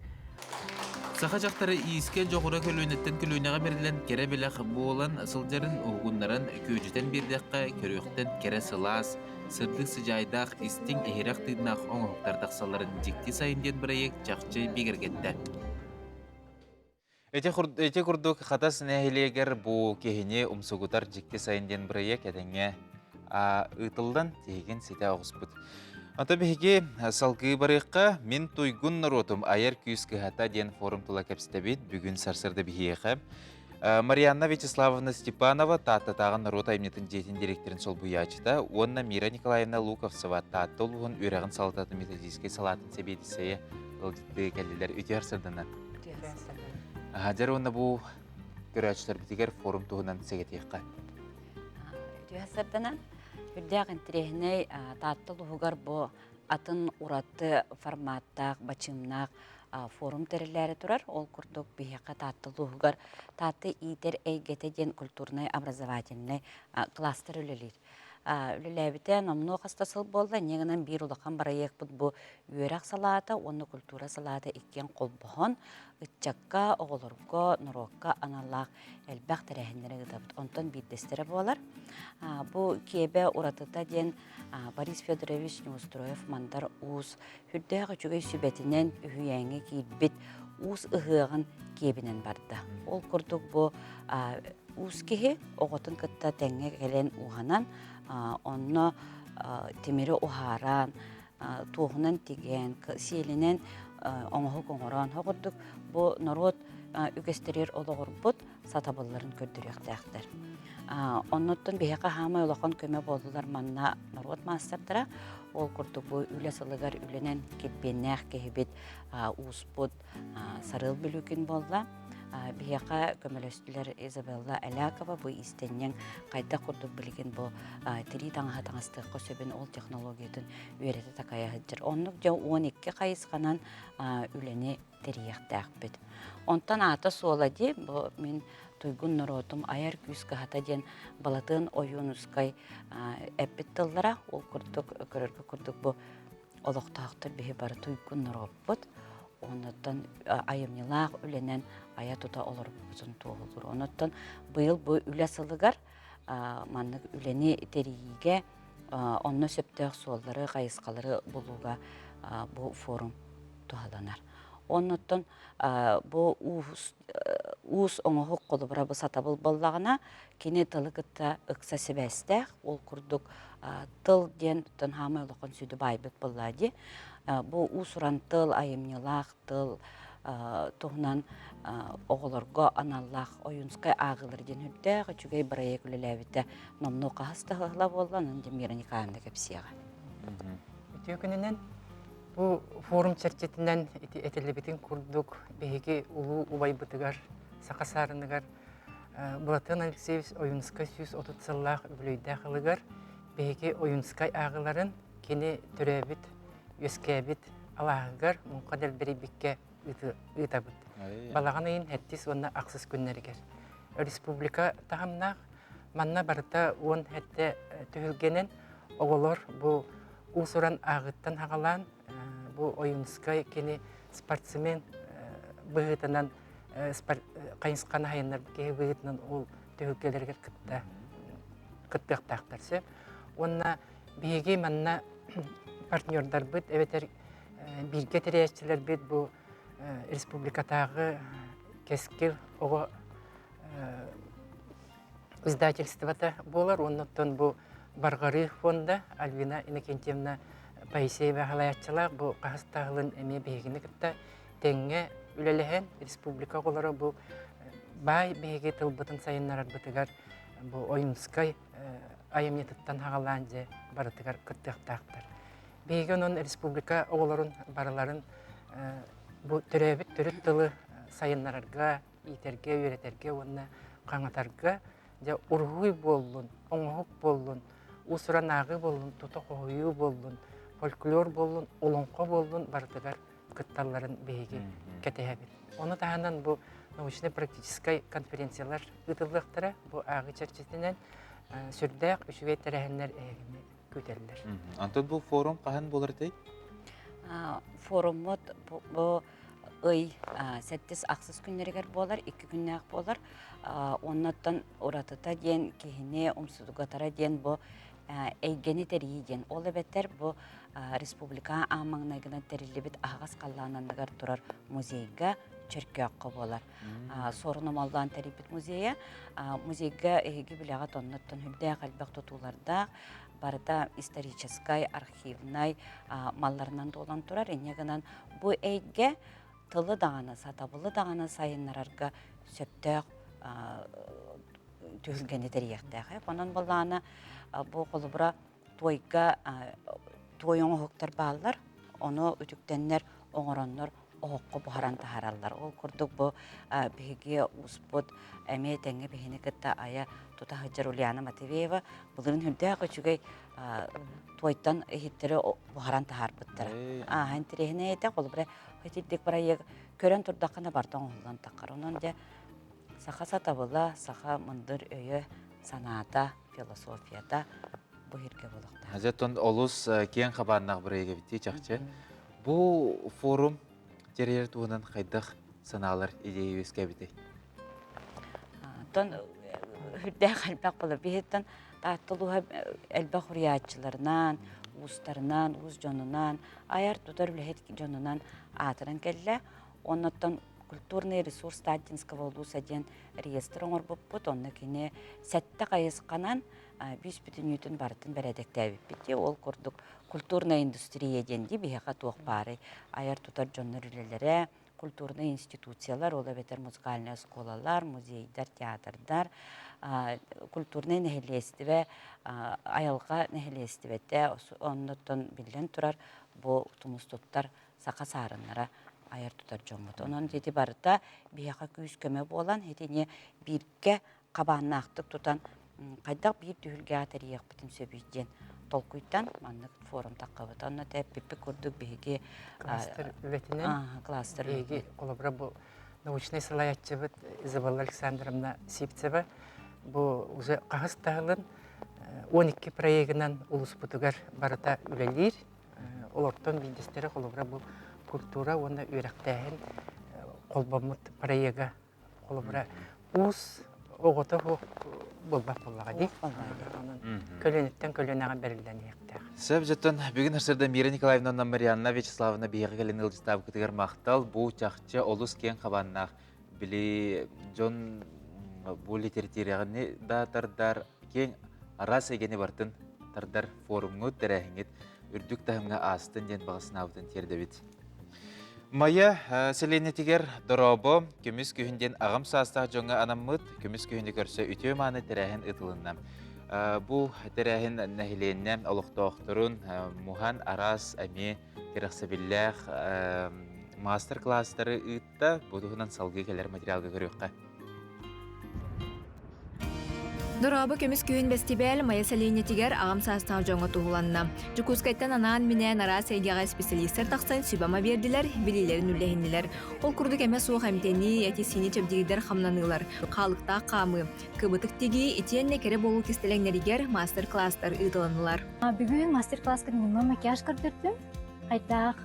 Саха дьахтара иискэ дьоҕура көлүөнэттэн көлүөнэҕэ бэриллэн кэрэ бэлэх буолан сылдьарын уһугуннаран күөдьүтэн биэрдэххэ көрүөхтэн кэрэ сылаас, сырдык сыдьаайдаах истиҥ иһирэх тыыннаах оҥоһуктар тахсалларын Дьикти сайын диэн бырайыак чахчы бигэргэттэ. Ити курдук Хатас нэһилиэгэр бу киһини умсугутар Дьикти сайын диэн бырайыак этэҥҥэ ыытыллан тиһигин ситэ оҕуспут. Ото биһиги салгыы барыахха Мин туйгун норуотум айар күүс кыһата диэн форум тула кэпсэтэбит. Бүгүн сарсыарда биһиэхэ Марианна Вячеславовна Степанова Тааттатааҕы норуот айымньытын дьиэтин директорын солбуйааччыта уонна Мира Николаевна Луковцева Таатта улууһун үөрэҕин салалтатын методическай салаатын сэбиэдиссэйэ ыалдьыттыы кэллилэр. Үтүө сарсыарданан. Дьэр уонна бу көрөөччүлэрбитигэр форум туһунан сэгэтиэххэ. Үтүө сарданан. Үрдээх интириэһинэй Таатта улууһугар бу атын ураты форматтаах, бачыымнаах форум тэриллээри турар. Ол курдук биһиэхэ Таатта улууһугар Таатта иитэр эйгэтэ диэн культурнай образовательнай кластер үлэлиир. Үлэлээбитэ номнуо хас да сыл буолла. Инньэ гынан биир улахан бырайыакпыт бу үөрэх салаата уонна культура салаата иккиэн холбоһон ыччакка, оҕолорго, норуокка аналлаах элбэх тэрээһиннэри ыытабыт. Онтон биирдэстэрэ буолар. Бу киэбэ уратыта диэн Борис Федорович Неустроев-Мандар Уус сүрдээх үчүгэй сүбэтинэн үһүйээҥҥэ киирбит уус ыһыаҕын киэбинэн барда. Ол курдук бу уус киһи оҕотун кытта тэҥҥэ кэлэн уһанан, онно тимири уһааран, туоһунан тигэн, сиэлинэн оҥоһук оҥорон, ол курдук бу норуот үгэстэригэр олоҕурбут сатабылларын көрдөрүөхтээхтэр. Оннуттан биһиэхэ хаамай улахан көмө буоллулар манна норуот маастардара. Ол курдук бу үлэ сылыгар үлэнэн килбиэннээх киһибит ууспут Сарыал Бүлүүкүн буолла. Биһиэхэ көмөлөстүлэр Изабелла Элякова бу иистэнньэҥ хайдах курдук билигин бу тирии таҥаһы таҥастыахха сөбүн ол технологиятын үөрэтэ такайа сылдьар. Оннук дьэ 12 хайысханан үлэни тэрийиэхтээхпит. Онтон аата-суола дии, бу мин туйгун норуотум айар күүс кыһата диэн Балатыан Ойуунускай эппит тыллара, ол курдук көрөргө курдук бу олохтоохтор биһи бары туйгун норуоппут, оннуттан айымньылаах үлэнэн айа-тута олорбуппутун туоһулуур. Онуттан быйыл бу үлэ сылыгар маннык үлэни тэрийиигэ онно сөптөөх суоллары, хайысхалары булууга бу форум туһаланар. Оннуттан бу уус, уус оҥоһук холобура бу сатабыл буоллаҕына, кини тылы кытта ыкса сибээстээх, ол курдук тыл диэн хаамай улахан сүдү баайбыт буоллаа дии. Бу уус-уран тыл, айымньылаах тыл туһунан оҕолорго аналлаах Ойуунскай ааҕыылар диэн үрдээх үчүгэй бырайыак үлэлээбитэ номнуо хаһыс да ыла буолла, онон Мира Николаевна кэпсиэҕэ. Үтүө күнүнэн Бу форум чэрчитинэн ити этиллибитин курдук биһиги улуу убайбытыгар саха саарыныгар Былатыан Алексеевич Ойуунскай 130 сыллаах үбүлүөйдээх ылыгар биһиги Ойуунскай ааҕыларын кини төрөөбүт, үөскээбит алааһыгар муҥха дэлбэрийбиккэ ыытабыт. Балаҕан ыйын сэттис уонна ахсыс күннэригэр. Республика таһымнаах манна барыта 17 түһүлгэнэн оҕолор бу уус-уран ааҕыттан хаҕалаан бу Ойуунскай кини спортсмен быһыытынан хайысханы хайыннарбыт киһи быһыытынан ол түһүлгэлэригэр кытта кыттыахтаахтар сөп. Уонна биһиги манна партнердарбыт эбэтэр бииргэ тэрийээччилэрбит бу республикатааҕы Кэскил оҕо издательствота буолар уонна оттон бу Барҕарыы фонда Альбина Иннокентьевна Поисеева салайааччылаах бу хаһыс таһылын эмиэ биһигини кытта тэҥҥэ үлэлэһэн республика оҕолоро бу баай биһиги тылбытын сайыннарарбытыгар бу Ойунскай айымньытыттан хаҕалаан дьэ барытыгар кыттыахтаахтар. Биһиги онон республика оҕолорун барыларын бу төрөөбүт төрүт тылы сайыннарарга, иитэргэ, үөрэтэргэ уонна хаҥатарга дьэ уруһуй буоллун, оҥоһук буоллун, уус-уран ааҕыы буоллун, тута хоһуйуу буоллун, фольклор буоллун, олоҥхо буоллун барытыгар кытталларын биһиги кэтэһэбит. Ону таһынан бу научнай-практическай конференциялар ыытыллыахтара. Бу ааҕыы чэрчитинэн сүрдээх үчүгэй тэрээһиннэр эһигини күүтэллэр. Онтон бу форум хаһан буолар этэй? Форуммут бу ый сэттис ахсыс күннэригэр буолар, икки күннээх буолар. Оннуттан уратыта диэн киһини умсугутара диэн бу. эйгэни тэрийии диэн. Ол эбэтэр бу республика аан маҥнайгынан тэриллибит аһаҕас халлаан анныгар турар музейга Чөркөөххө буолар. Суорун Омоллоон тэрийбит музейа. Музейга эһиги билэҕит оннуттан үрдээх элбэх тутуулардаах, барыта историческай, архивнай малларынан туолан турар. Инньэ гынан бу эйгэ тылы даҕаны, сатабылы даҕаны сайыннарарга сөптөөх түһүлгэни тэрийиэхтээх. Онон былаана бу холобура туойга туой оҥоһуктар бааллар, ону үтүктэннэр оҥороннор оһоххо буһаран таһаараллар. Ол курдук бу биһиги ууспут эмиэ тэҥҥэ биһини кытта айа тута сылдьар Ульяна Матвеева былырын үрдээх үчүгэй туойтан иһиттэри буһаран таһаарбыттара. Ааһа интэриэһинэй этэ, холобура итирдик проект көрөн турдаххына барыта оҥоһуллан таххар. Онон дьэ саха сатабыла, саха мындыр өйө, санаата, философията бу иһиргэ буолуохтаах. Дьэ, олус киэҥ хабааннаах бырайыак эбит чахчы. Бу форум тэрийэр туһунан хайдах санаалар идея үөскээбитэй? Оттон үрдээх элбэх буолар. Биһиттэн Таатта улууһа элбэх уруйааччыларынан, уустарынан, уус дьонунан, айар-тутар үлэһит дьонунан аатыран кэллэ. Оннуттан культурный ресурс Таттинского улуса диэн реестр оҥорбуппут. Онно кини сэттэ хайысханан бүүс бүтүннүүтүн барытын бэрээдэктээбиппит. Ол курдук культурная индустрия диэн дии биһиэхэ туох баарый айар-тутар дьоннор үлэлэрэ, культурнай институциялар, ол эбэтэр музыкальнай оскуолалар, музейдар, театрдар, культурнай нэһилиэстибэ, айылҕа нэһилиэстибэтэ, оннуттан биллэн турар бу тумус туттар саха саарыннара айар-тутар дьоммут. Онон ити барыта биһиэхэ күүс-көмө буолан, итини бииргэ хабааннаахтык тутан хайдах биир түһүлгэҕэ тэрийиэхпитин сөбүй диэн толкуйтан маннык форум таххабыт. Онно тэппиппит курдук биһиги кластер үлэтинэн кластер биһиги холобура бу научнай салайааччыбыт Изабелла Александровна Сивцева бу уже хаһыс таһылын 12 проегынан улуспутугар барыта үлэлиир. Олортон биирдэстэрэ холобура бу культура уонна үөрэхтээһин холбоммут проега Холобура, уус оҕото суох буолбат буоллаҕа дии. Онон көлүөнэттэн көлүөнэҕэ бэриллэн иһиэхтээх. Сөп дьоттон бүгүн сырда Мира Николаевна Марианна Вячеславовна биһиэхэ кэлин ыалдьыттаабыкытыгар махтал. Бу чахчы олус киэҥ хабааннаах били дьон бу литератураҕыны да тардар киэҥ араас эйгэни бартын тардар форумҥут, тэрээһиҥҥит үрдүк таһымҥа аастын диэн баҕа санаабытын тиэрдэбит. Майа сэлиэнньэтигэр Дорообо, көмүс күһүн диэн аҕам саастаах дьоҥҥо анаммыт көмүс күһүнү көрсө үтүө-мааны тэрээһин ыытылынна. Бу тэрээһин нэһилиэнньэ олохтоохторун муһан араас эмиэ кэрэхсэбиллээх маастар-кылаастары ыытта. Бу туһунан салгыы кэлэр материалга көрүөххэ. Дорообо көмүс күһүн бэстибээл Майа сэлиэнньэтигэр аҕам саастаах дьоҥҥо туһуланна. Дьокуускайтан анаан-минээн араас эйгэҕэ исписэлиистэр тахсан сүбэ-ама биэрдилэр, билиилэрин үллэһиннилэр. Ол курдук эмэ суох эмтэнии, эти-сиини чэбдигирдэр хамнаныылар, хаалыктаах хаамыы, кыбытык тигии итиэннэ кэрэ буолуу кистэлэҥнэригэр мастер-класстар ыытылыннылар. Бүгүн мастер-класска дневной макияж көрдөрдүм. Хайдах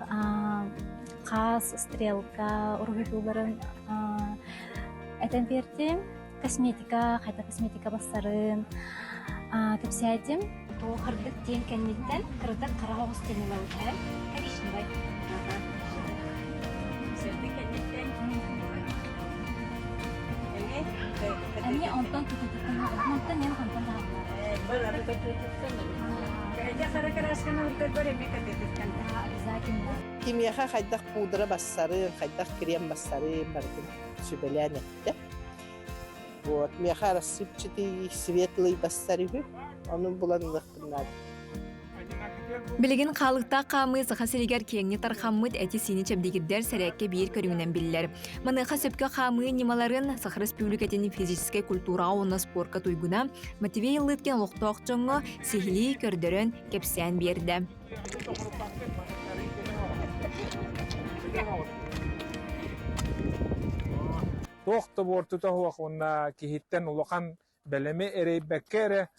хаас, стрелка уруһуйдууларын этэн биэрдим. Косметика, хайда косметика бассарын кэпсээтим. Туохардык диэн кэнниттэн кыратык хара оҕус тэнилэбитэ коричневай. Эмиэ онтон тутутуттан онтон мен онтон Кимиэхэ хайдах пудра бассарын, хайдах крем бассарын барытын сүбэлээн эттэ. Вот, миэхэ рассыпчатый светлый бассар үһү, ону булан ылыахпын наада. Билигин хаалыктаах хаамыы Саха сиригэр киэҥник тархаммыт эти-сиини чэбдигирдэр сэрээккэ биир көрүҥүнэн биллэр. Маныаха сөпкө хаамыы ньымаларын Саха Республикатын физическэй культураҕа уонна спорка туйгуна Матвей Лыткин олохтоох дьоҥҥо сиһилии көрдөрөн, кэпсээн биэрдэ. Туох да буортута суох уонна киһиттэн улахан бэлэми эрэйбэккэ эрэ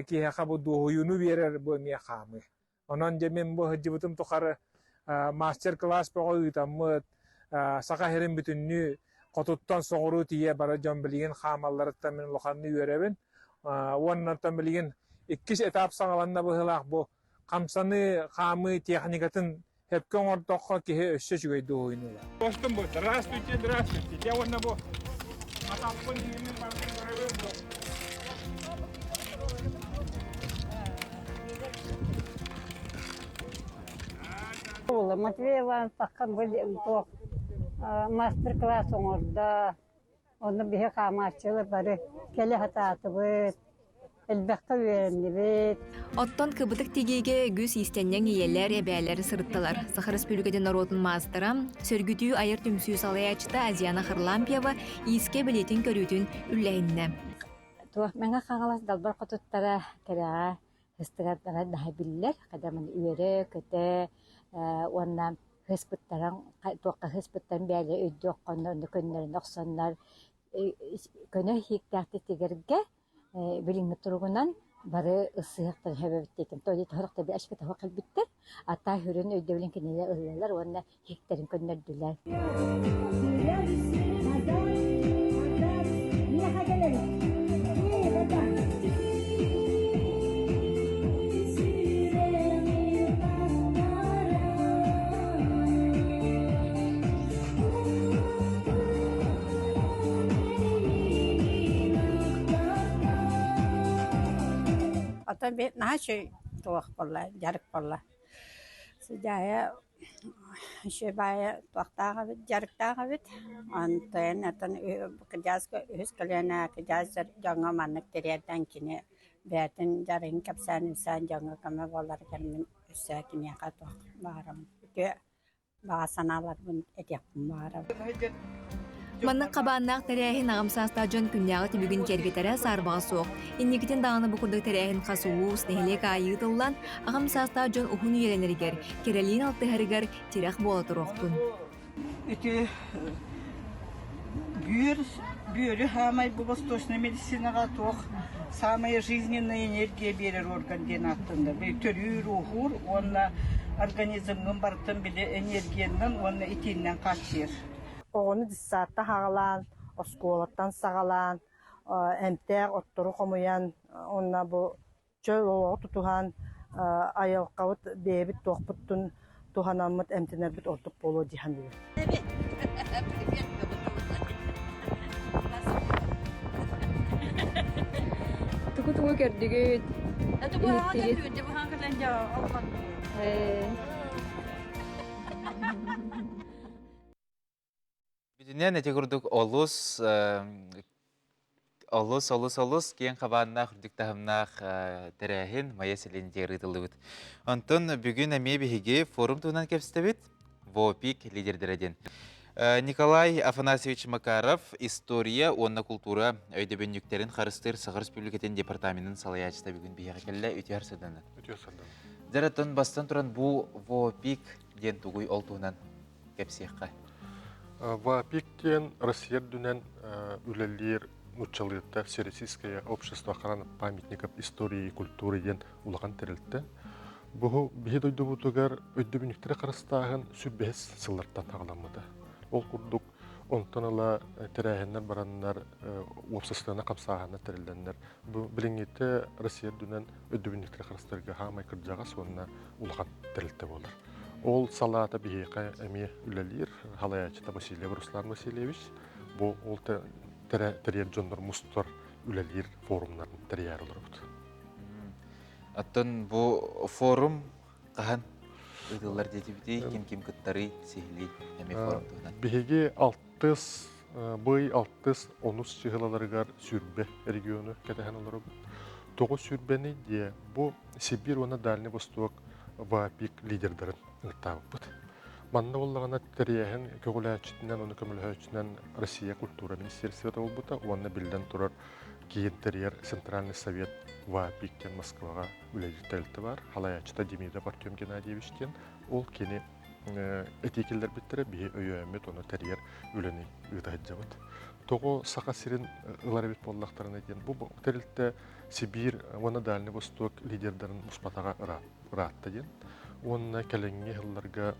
киһиэхэ бу дуоһуйууну биэрэр бу эмиэ хаамыы. Онон дьэ мин бу сылдьыбытым тухары мастер-класс бөҕө ыытаммыт, Саха сирин бүтүннүү хотуттан соҕуруу тиийэ бары дьон билигин хаамалларыттан мин улаханнык үөрэбин. Уонна оттон билигин иккис этап саҕаланна быһыылаах бу хамсаныы, хаамыы техникатын сөпкө оҥордоххо киһи өссө үчүгэй дуоһуйну ылар. Остум бу, здравствуйте, здравствуйте. Дьэ уонна бу атахпын иһимин барытын көрөбүн бу. Матвей Иванович таххан туох мастер-класс оҥордо. Онно биһи хаамааччылар бары кэлэ сатаатыбыт, элбэххэ үөрэннибит. Оттон кыбытык тигиигэ үгүс иистэнньэҥ ийэлэр, эбээлэр сырыттылар. Саха Республикатын норуотун маастара, сөргүтүү айар түмсүү салайааччыта Азиана Харлампьева иискэ билиитин көрүүтүн үллэһиннэ. Туох Мэҥэ Хаҥалас далбар хотуттара кэрэҕэ ыстыгардара наһаа биллэр. Хадамын үөрэ-көтө уонна ыспыттарын туохха ыспыттарын бэйэлэрэ өйдүөх онно көннөрүнэ охсоннор көнө иһиктээхтик тигэргэ билиҥҥи туругунан бары ылсыһыахтарын сөп эбит диэтим. То кэлбиттэр. Ата сүрүн өйдөбүлүн кинилэр ыллылар уонна иһиктэрин көннөрдүлэр. Ата наһаа үчүгэй туох буолла, дьарык буолла. Сыдьаайа үчүгэй баайа туохтаах эбит, дьарыктаах эбит. Онтон атын кырдьаҕаска үһүс көлүөнэ кырдьаҕас дьоҥҥо маннык тириэрдэн кини бэйэтин дьарыгын кэпсээн-ипсээн дьоҥҥо көмө буоларыгар мин өссө киниэхэ туох баҕарабын үтүө баҕа санааларбын этиэхпин баҕарабын. Маннык хабааннаах тэрээһин аҕам саастаах дьон күннээҕи түбүгүн киэргэтэрэ саарбаҕа суох. Инникитин даҕаны бу курдук тэрээһин хас улуус, нэһилиэк аайы ыытыллан, аҕам саастаах дьон уһун үйэлэнэригэр, кэрэлиин алтыһарыгар тирэх буола туруохтун. Ити бүөр, бүөрү хаамай бу восточная медицинаҕа туох самая жизненная энергия биэрэр орган диэн ааттанар. Төрүүр, ууһуур уонна организмҥын барытын били энергиянан уонна итииннэн хааччыйар. Оҕону детсадта хаҕалаан, оскуолаттан саҕалаан, эмтээх оттору хомуйан уонна бу чөл олоҕу тутуһан айылҕабыт бэйэбит туохпуттун туһанаммыт эмтэнэрбит ордук буолуо дии саныыбын. Тугу-тугу көрдүгүт? Иһиттигит? Бүтүнэн ити курдук олус олус олус олус киэҥ хабааннаах үрдүк таһымнаах тэрээһин Майа сэлиэнньэтигэр ыытыллыбыт. Онтон бүгүн эмиэ биһиги форум туһунан кэпсэтэбит. ВОПИК лидердэрэ диэн. Николай Афанасьевич Макаров история уонна култуура өйдөбүнньүктэрин харыстыыр Саха Республикатын департаменын салайааччыта бүгүн биһиэхэ кэллэ. Үтүө сырдана. Үтүө сырдана. Дьэ, бастан туран бу ВОПИК диэн тугуй ол туһунан кэпсиэххэ. ВАПИК диэн Россия үрдүнэн үлэлиир нууччалыыта Всероссийское общество охраны памятников истории и культуры диэн улахан тэрилтэ. Бу биһи дойдубутугар өйдөбүнньүктэри харыстааһын сүрбэһис сыллартан саҕаламмыта. Ол курдук онтон ыла тэрээһиннэр бараннар уопсастыбаннай хамсааһыннар тэриллэннэр бу билиҥҥитэ Россия үрдүнэн өйдөбүнньүктэри харыстыырга хаамай кырдьаҕас уонна улахан тэрилтэ буолар. Ол салаата биһиэхэ эмиэ үлэлиир. Халайааччыта Васильев Руслан Васильевич. Бу ол тэрийэр дьоннор мустар үлэлиир форумнарын тэрийээр олоробут. Оттон бу форум хаһан ыытыллар диэтибитий? Ким-ким кыттарый, сиһилии эмиэ форум туһунан. Биһиги алтыс бый алтыс онус чыһылаларыгар сүрбэ региону кэтэһэн олоробут. Тоҕо сүрбэний диэ бу Сибиир уонна Дальний Восток ВАПИК лидердарын ыҥыртаабыппыт. Манна буоллаҕына тэрийээһин көҕүлээччитинэн уонна көмөлөһөөччүнэн Россия культура министерствота буолбута уонна биллэн турар киин тэрийэр Центральный совет ВАПИК диэн Москваҕа үлэлиир тэрилтэ баар. Халайааччыта Демидов Артем Геннадьевич диэн. Ол кини этии киллэрбиттэрэ биһи өйөөммүт уонна тэрийэр үлэни ыыта сылдьабыт. Тоҕо Саха сирин ылар эбит буоллахтарына диэн бу тэрилтэ Сибиир уонна Дальний Восток лидердарын муспатаҕа ыраатта диэн. Уонна кэлиҥҥи сылларга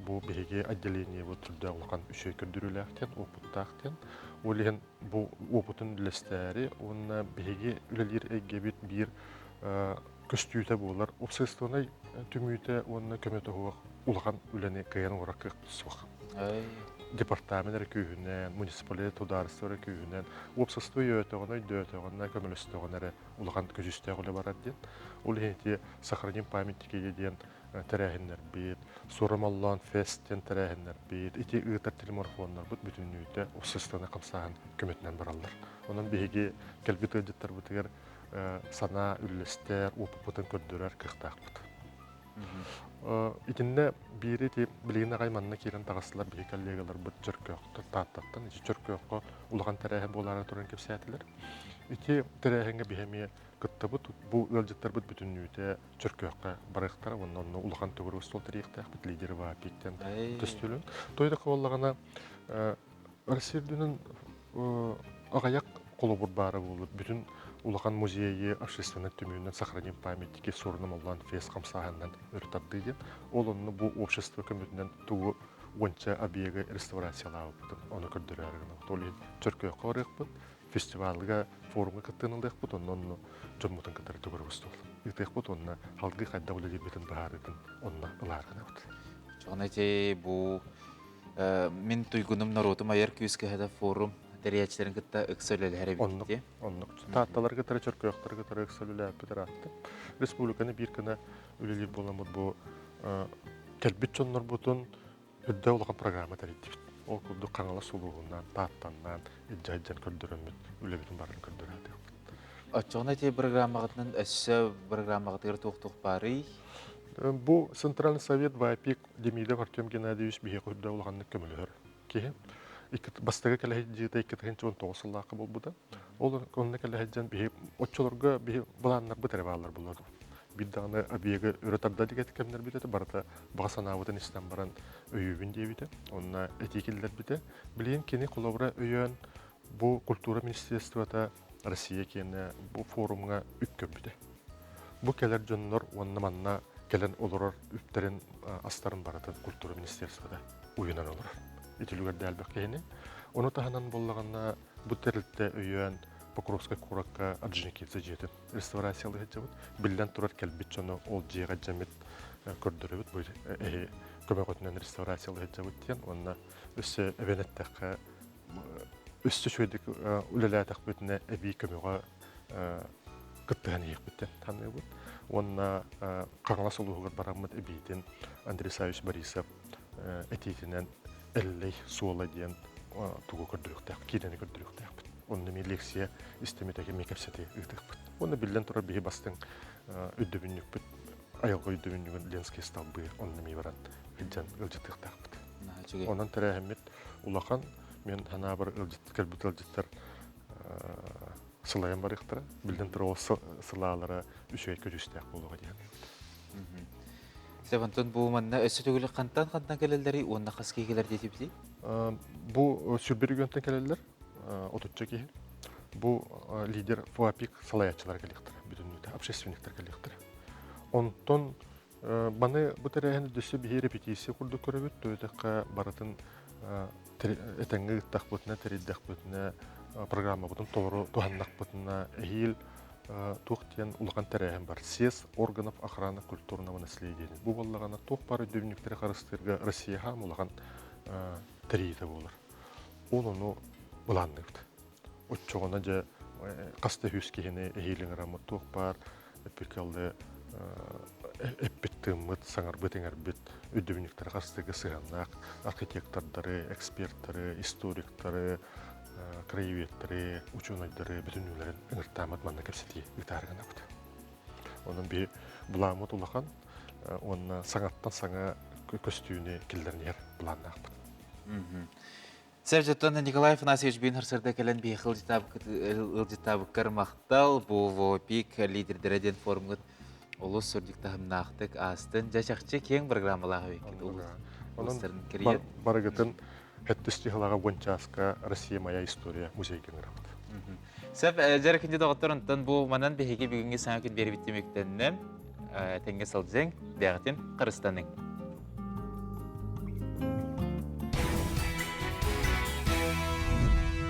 бу биһиги отделениебыт сүрдээх улахан үчүгэй көрдөрүүлээх диэн, уопуттаах диэн. Ол иһин бу уопутун үллэстээри уонна биһиги үлэлиир эйгэбит биир көстүүтэ буолар. Общественнай түмүүтэ уонна көмөтө суох улахан үлэни кыайан оҥорор кыахпыт суох. Департамент эрэ күүһүнэн, муниципалитет судаарыстыба эрэ күүһүнэн, уопсастыба өйөөтөҕүнэ, өйдөөтөҕүнэ, көмөлөстөҕүнэ эрэ улахан көдьүүстээх үлэ барар диэн. Ол иһин ити «Сохраним памятники» диэн тэрээһиннэрбит, Сурамаллаан фест диэн тэрээһиннэрбит, ити ыытар телемарафоннарбыт бүтүннүүтэ общественнай хамсааһын көмөтүнэн бараллар. Онон биһиги кэлбит ыалдьыттарбытыгар санаа үллэстэр, уопуппутун көрдөрөр кыахтаахпыт. Итиннэ биири ити билигин аҕай манна киирэн таҕыстылар биһи коллегаларбыт Чөркөөхтөн, Тааттаттан. Ити Чөркөөххө улахан тэрээһин буолаары туран кэпсээтилэр. Ити тэрээһиҥҥэ биһи эмиэ кыттабыт. Бу ыалдьыттарбыт бүтүннүүтэ Чөркөөххө барыахтара уонна онно улахан төгүрүк остуол тэрийиэхтээхпит лидеры ВАПИктэн төстүлүн. Той да буоллаҕына Россия үрдүнэн аҕыйах холобур баара буолуо. Бүтүн улахан музейы общественнай түмүүнэн сохраним памятники суорунам оллоон фест хамсааһынынан өрө тардыы диэн. Ол онно бу общество көмөтүнэн тугу уонча объегы реставрациялаабыппытын ону көрдөрөөрү гынабыт. Ол иһин Чөркөөххө барыахпыт, фестивалга, форумҥа кыттыыны ылыахпыт, онно онно дьоммутун кытары төгүрүк остуол ыытыахпыт уонна салгыы хайдах үлэлиирбитин быһаарыытын онно ылаары гынабыт. Чоҕун эти бу Мин туйгунум норуотум айар күүс кыһата форум тэрийээччилэрин кытта ыкса үлэлэһэр эбиккит. Оннук. Оннук. Таатталар кытары, Чөркөөхтөр кытары ыкса үлэлээппит ыраатта. Республиканы биир гына үлэлиир буоламмыт бу кэлбит дьоннорбутун үрдэ улахан программа тэрийдибит. Ол курдук Хаҥалас улууһунан, Тааттаннаан, илдьэ сылдьан көрдөрөммүт, үлэбитин барытын көрдөрөөтүөхпүт. Оччоҕуна ити программаҕытынан өссө программаҕытыгар туох-туох баарый? Бу Центральный совет ВАПИК Демидов Артем Геннадьевич биһиэхэ үрдэ улаханнык көмөлөһөр киһи. Бастакы кэлэһидьиитэ 2019 сыллаахха буолбута. Ол онно кэлэһидьэн биһи оччолорго биһи былааннарбыт эрэ бааллар булар. Биир даҕаны объегы өрө тарда дигэт кэмнэрбит этэ, барыта баҕа санаабытын истэн баран өйүүбүн диэбитэ. Онно этии киллэрбитэ. Билигин кини холобура өйөөн бу культура министерствота Россия киэнэ бу форумҥа үп көрбүтэ. Бу кэлэр дьоннор уонна манна кэлэн олорор үптэрин астарын барытын культура министерствота уйунан олорор. Итилүгэрдэ элбэх киһини. Ону таһынан буоллаҕына бу тэрилтэ өйөөн Покровскай куоракка Орджоникидзе дьиэтин реставрациялыы сылдьабыт. Биллэн турар кэлбит дьону ол дьиэҕэ дьэммит көрдөрөбүт. Бу эһи көмөҕөтүнэн реставрациялыы сылдьабыт диэн. Уонна өссө эбэн эттэххэ өссө үчүгэйдик үлэлээтэхпитинэ эбии көмөҕө кыттыһан иһиэхпит саныыбыт. Уонна Хаҥалас улууһугар бараммыт эбиитин Андрей Савич Борисов этиитинэн Эллэй суола диэн тугу көрдөрүөхтээх, киинэни көрдөрүөхтээхпит. Онно эмиэ лекция истэммит эмиэ кэпсэтии ыытыахпыт. Уонна биллэн турар биһи бастыҥ өйдөбүнньүкпүт айылҕа өйдөбүнньүгүн Ленскэй столбы онно эмиэ баран илдьэн ыалдьыттыахтаахпыт. Онон тэрээһиммит улахан мен санаабар ыалдьыт кэлбит ыалдьыттар сылайан барыахтара. Биллэн турар ол сылаалара үчүгэй көдьүүстээх буолуоҕа диэн. Севантон бу манна өссө төгүл хантан хантан кэлэллэрий уонна хас киһи кэлэр диэтибитий? Бу сүрбэр регионтан кэлэллэр, отучча киһи. Бу лидер ФАПИК салайааччылара кэлиэхтэрэ, бүтүннүүтэ общественниктар кэлиэхтэрэ. Онтон Маны бу тэрээһин өссө биһи репетиция курдук көрөбүт, төһөтөххө барытын этэҥҥэ ыыттахпытына, тэрийдэхпитинэ, программабытын толору туһаннахпытына, эһиил туох диэн улахан тэрээһин бар. Съезд органов охраны культурного наследия. Бу буоллаҕына туох баар өйдөбүнньүктэри харыстыырга Россия хаам улахан тэрийиитэ буолар. Ол ону былаанныыбыт. Оччоҕуна дьэ хас да үс киһини эһиил ыҥыраммыт туох баар эппикаллы эппит-тыыммыт, саҥарбыт-иҥэрбит өйдөбүнньүктэр хастыга сыһыаннаах архитектордары, эксперттары, историктары, краеведтары, учуонайдары бүтүннүүлэрин ыҥыртааммыт манна кэпсэтии ыытаары гынабыт. Онон биһи былааммыт улахан уонна саҥаттан саҥа көстүүнү киллэрэн иһэр былааннаахпыт. Сэржеттон Николай Афанасьевич биин харсарда кэлэн биһиэхэ ыалдьыттаабыккар махтал. Бу ВОПИК лидердэрэ диэн форумҥут олус сурдьук таһымнаахтык аастын. Дьэ чахчы киэҥ программалаах эбиккит улуустарын кэрийэн. Барыгытын хэттис чыһылаҕа уон чааска Россия моя история музейга ыҥырабыт. Сөп, дьэ күндү доҕоттор, онтон бу манан биһиги бүгүҥҥү саҥа күн биэрбит түмүктэннэ. Тэҥҥэ сылдьыҥ, бэйэҕитин харыстаныҥ.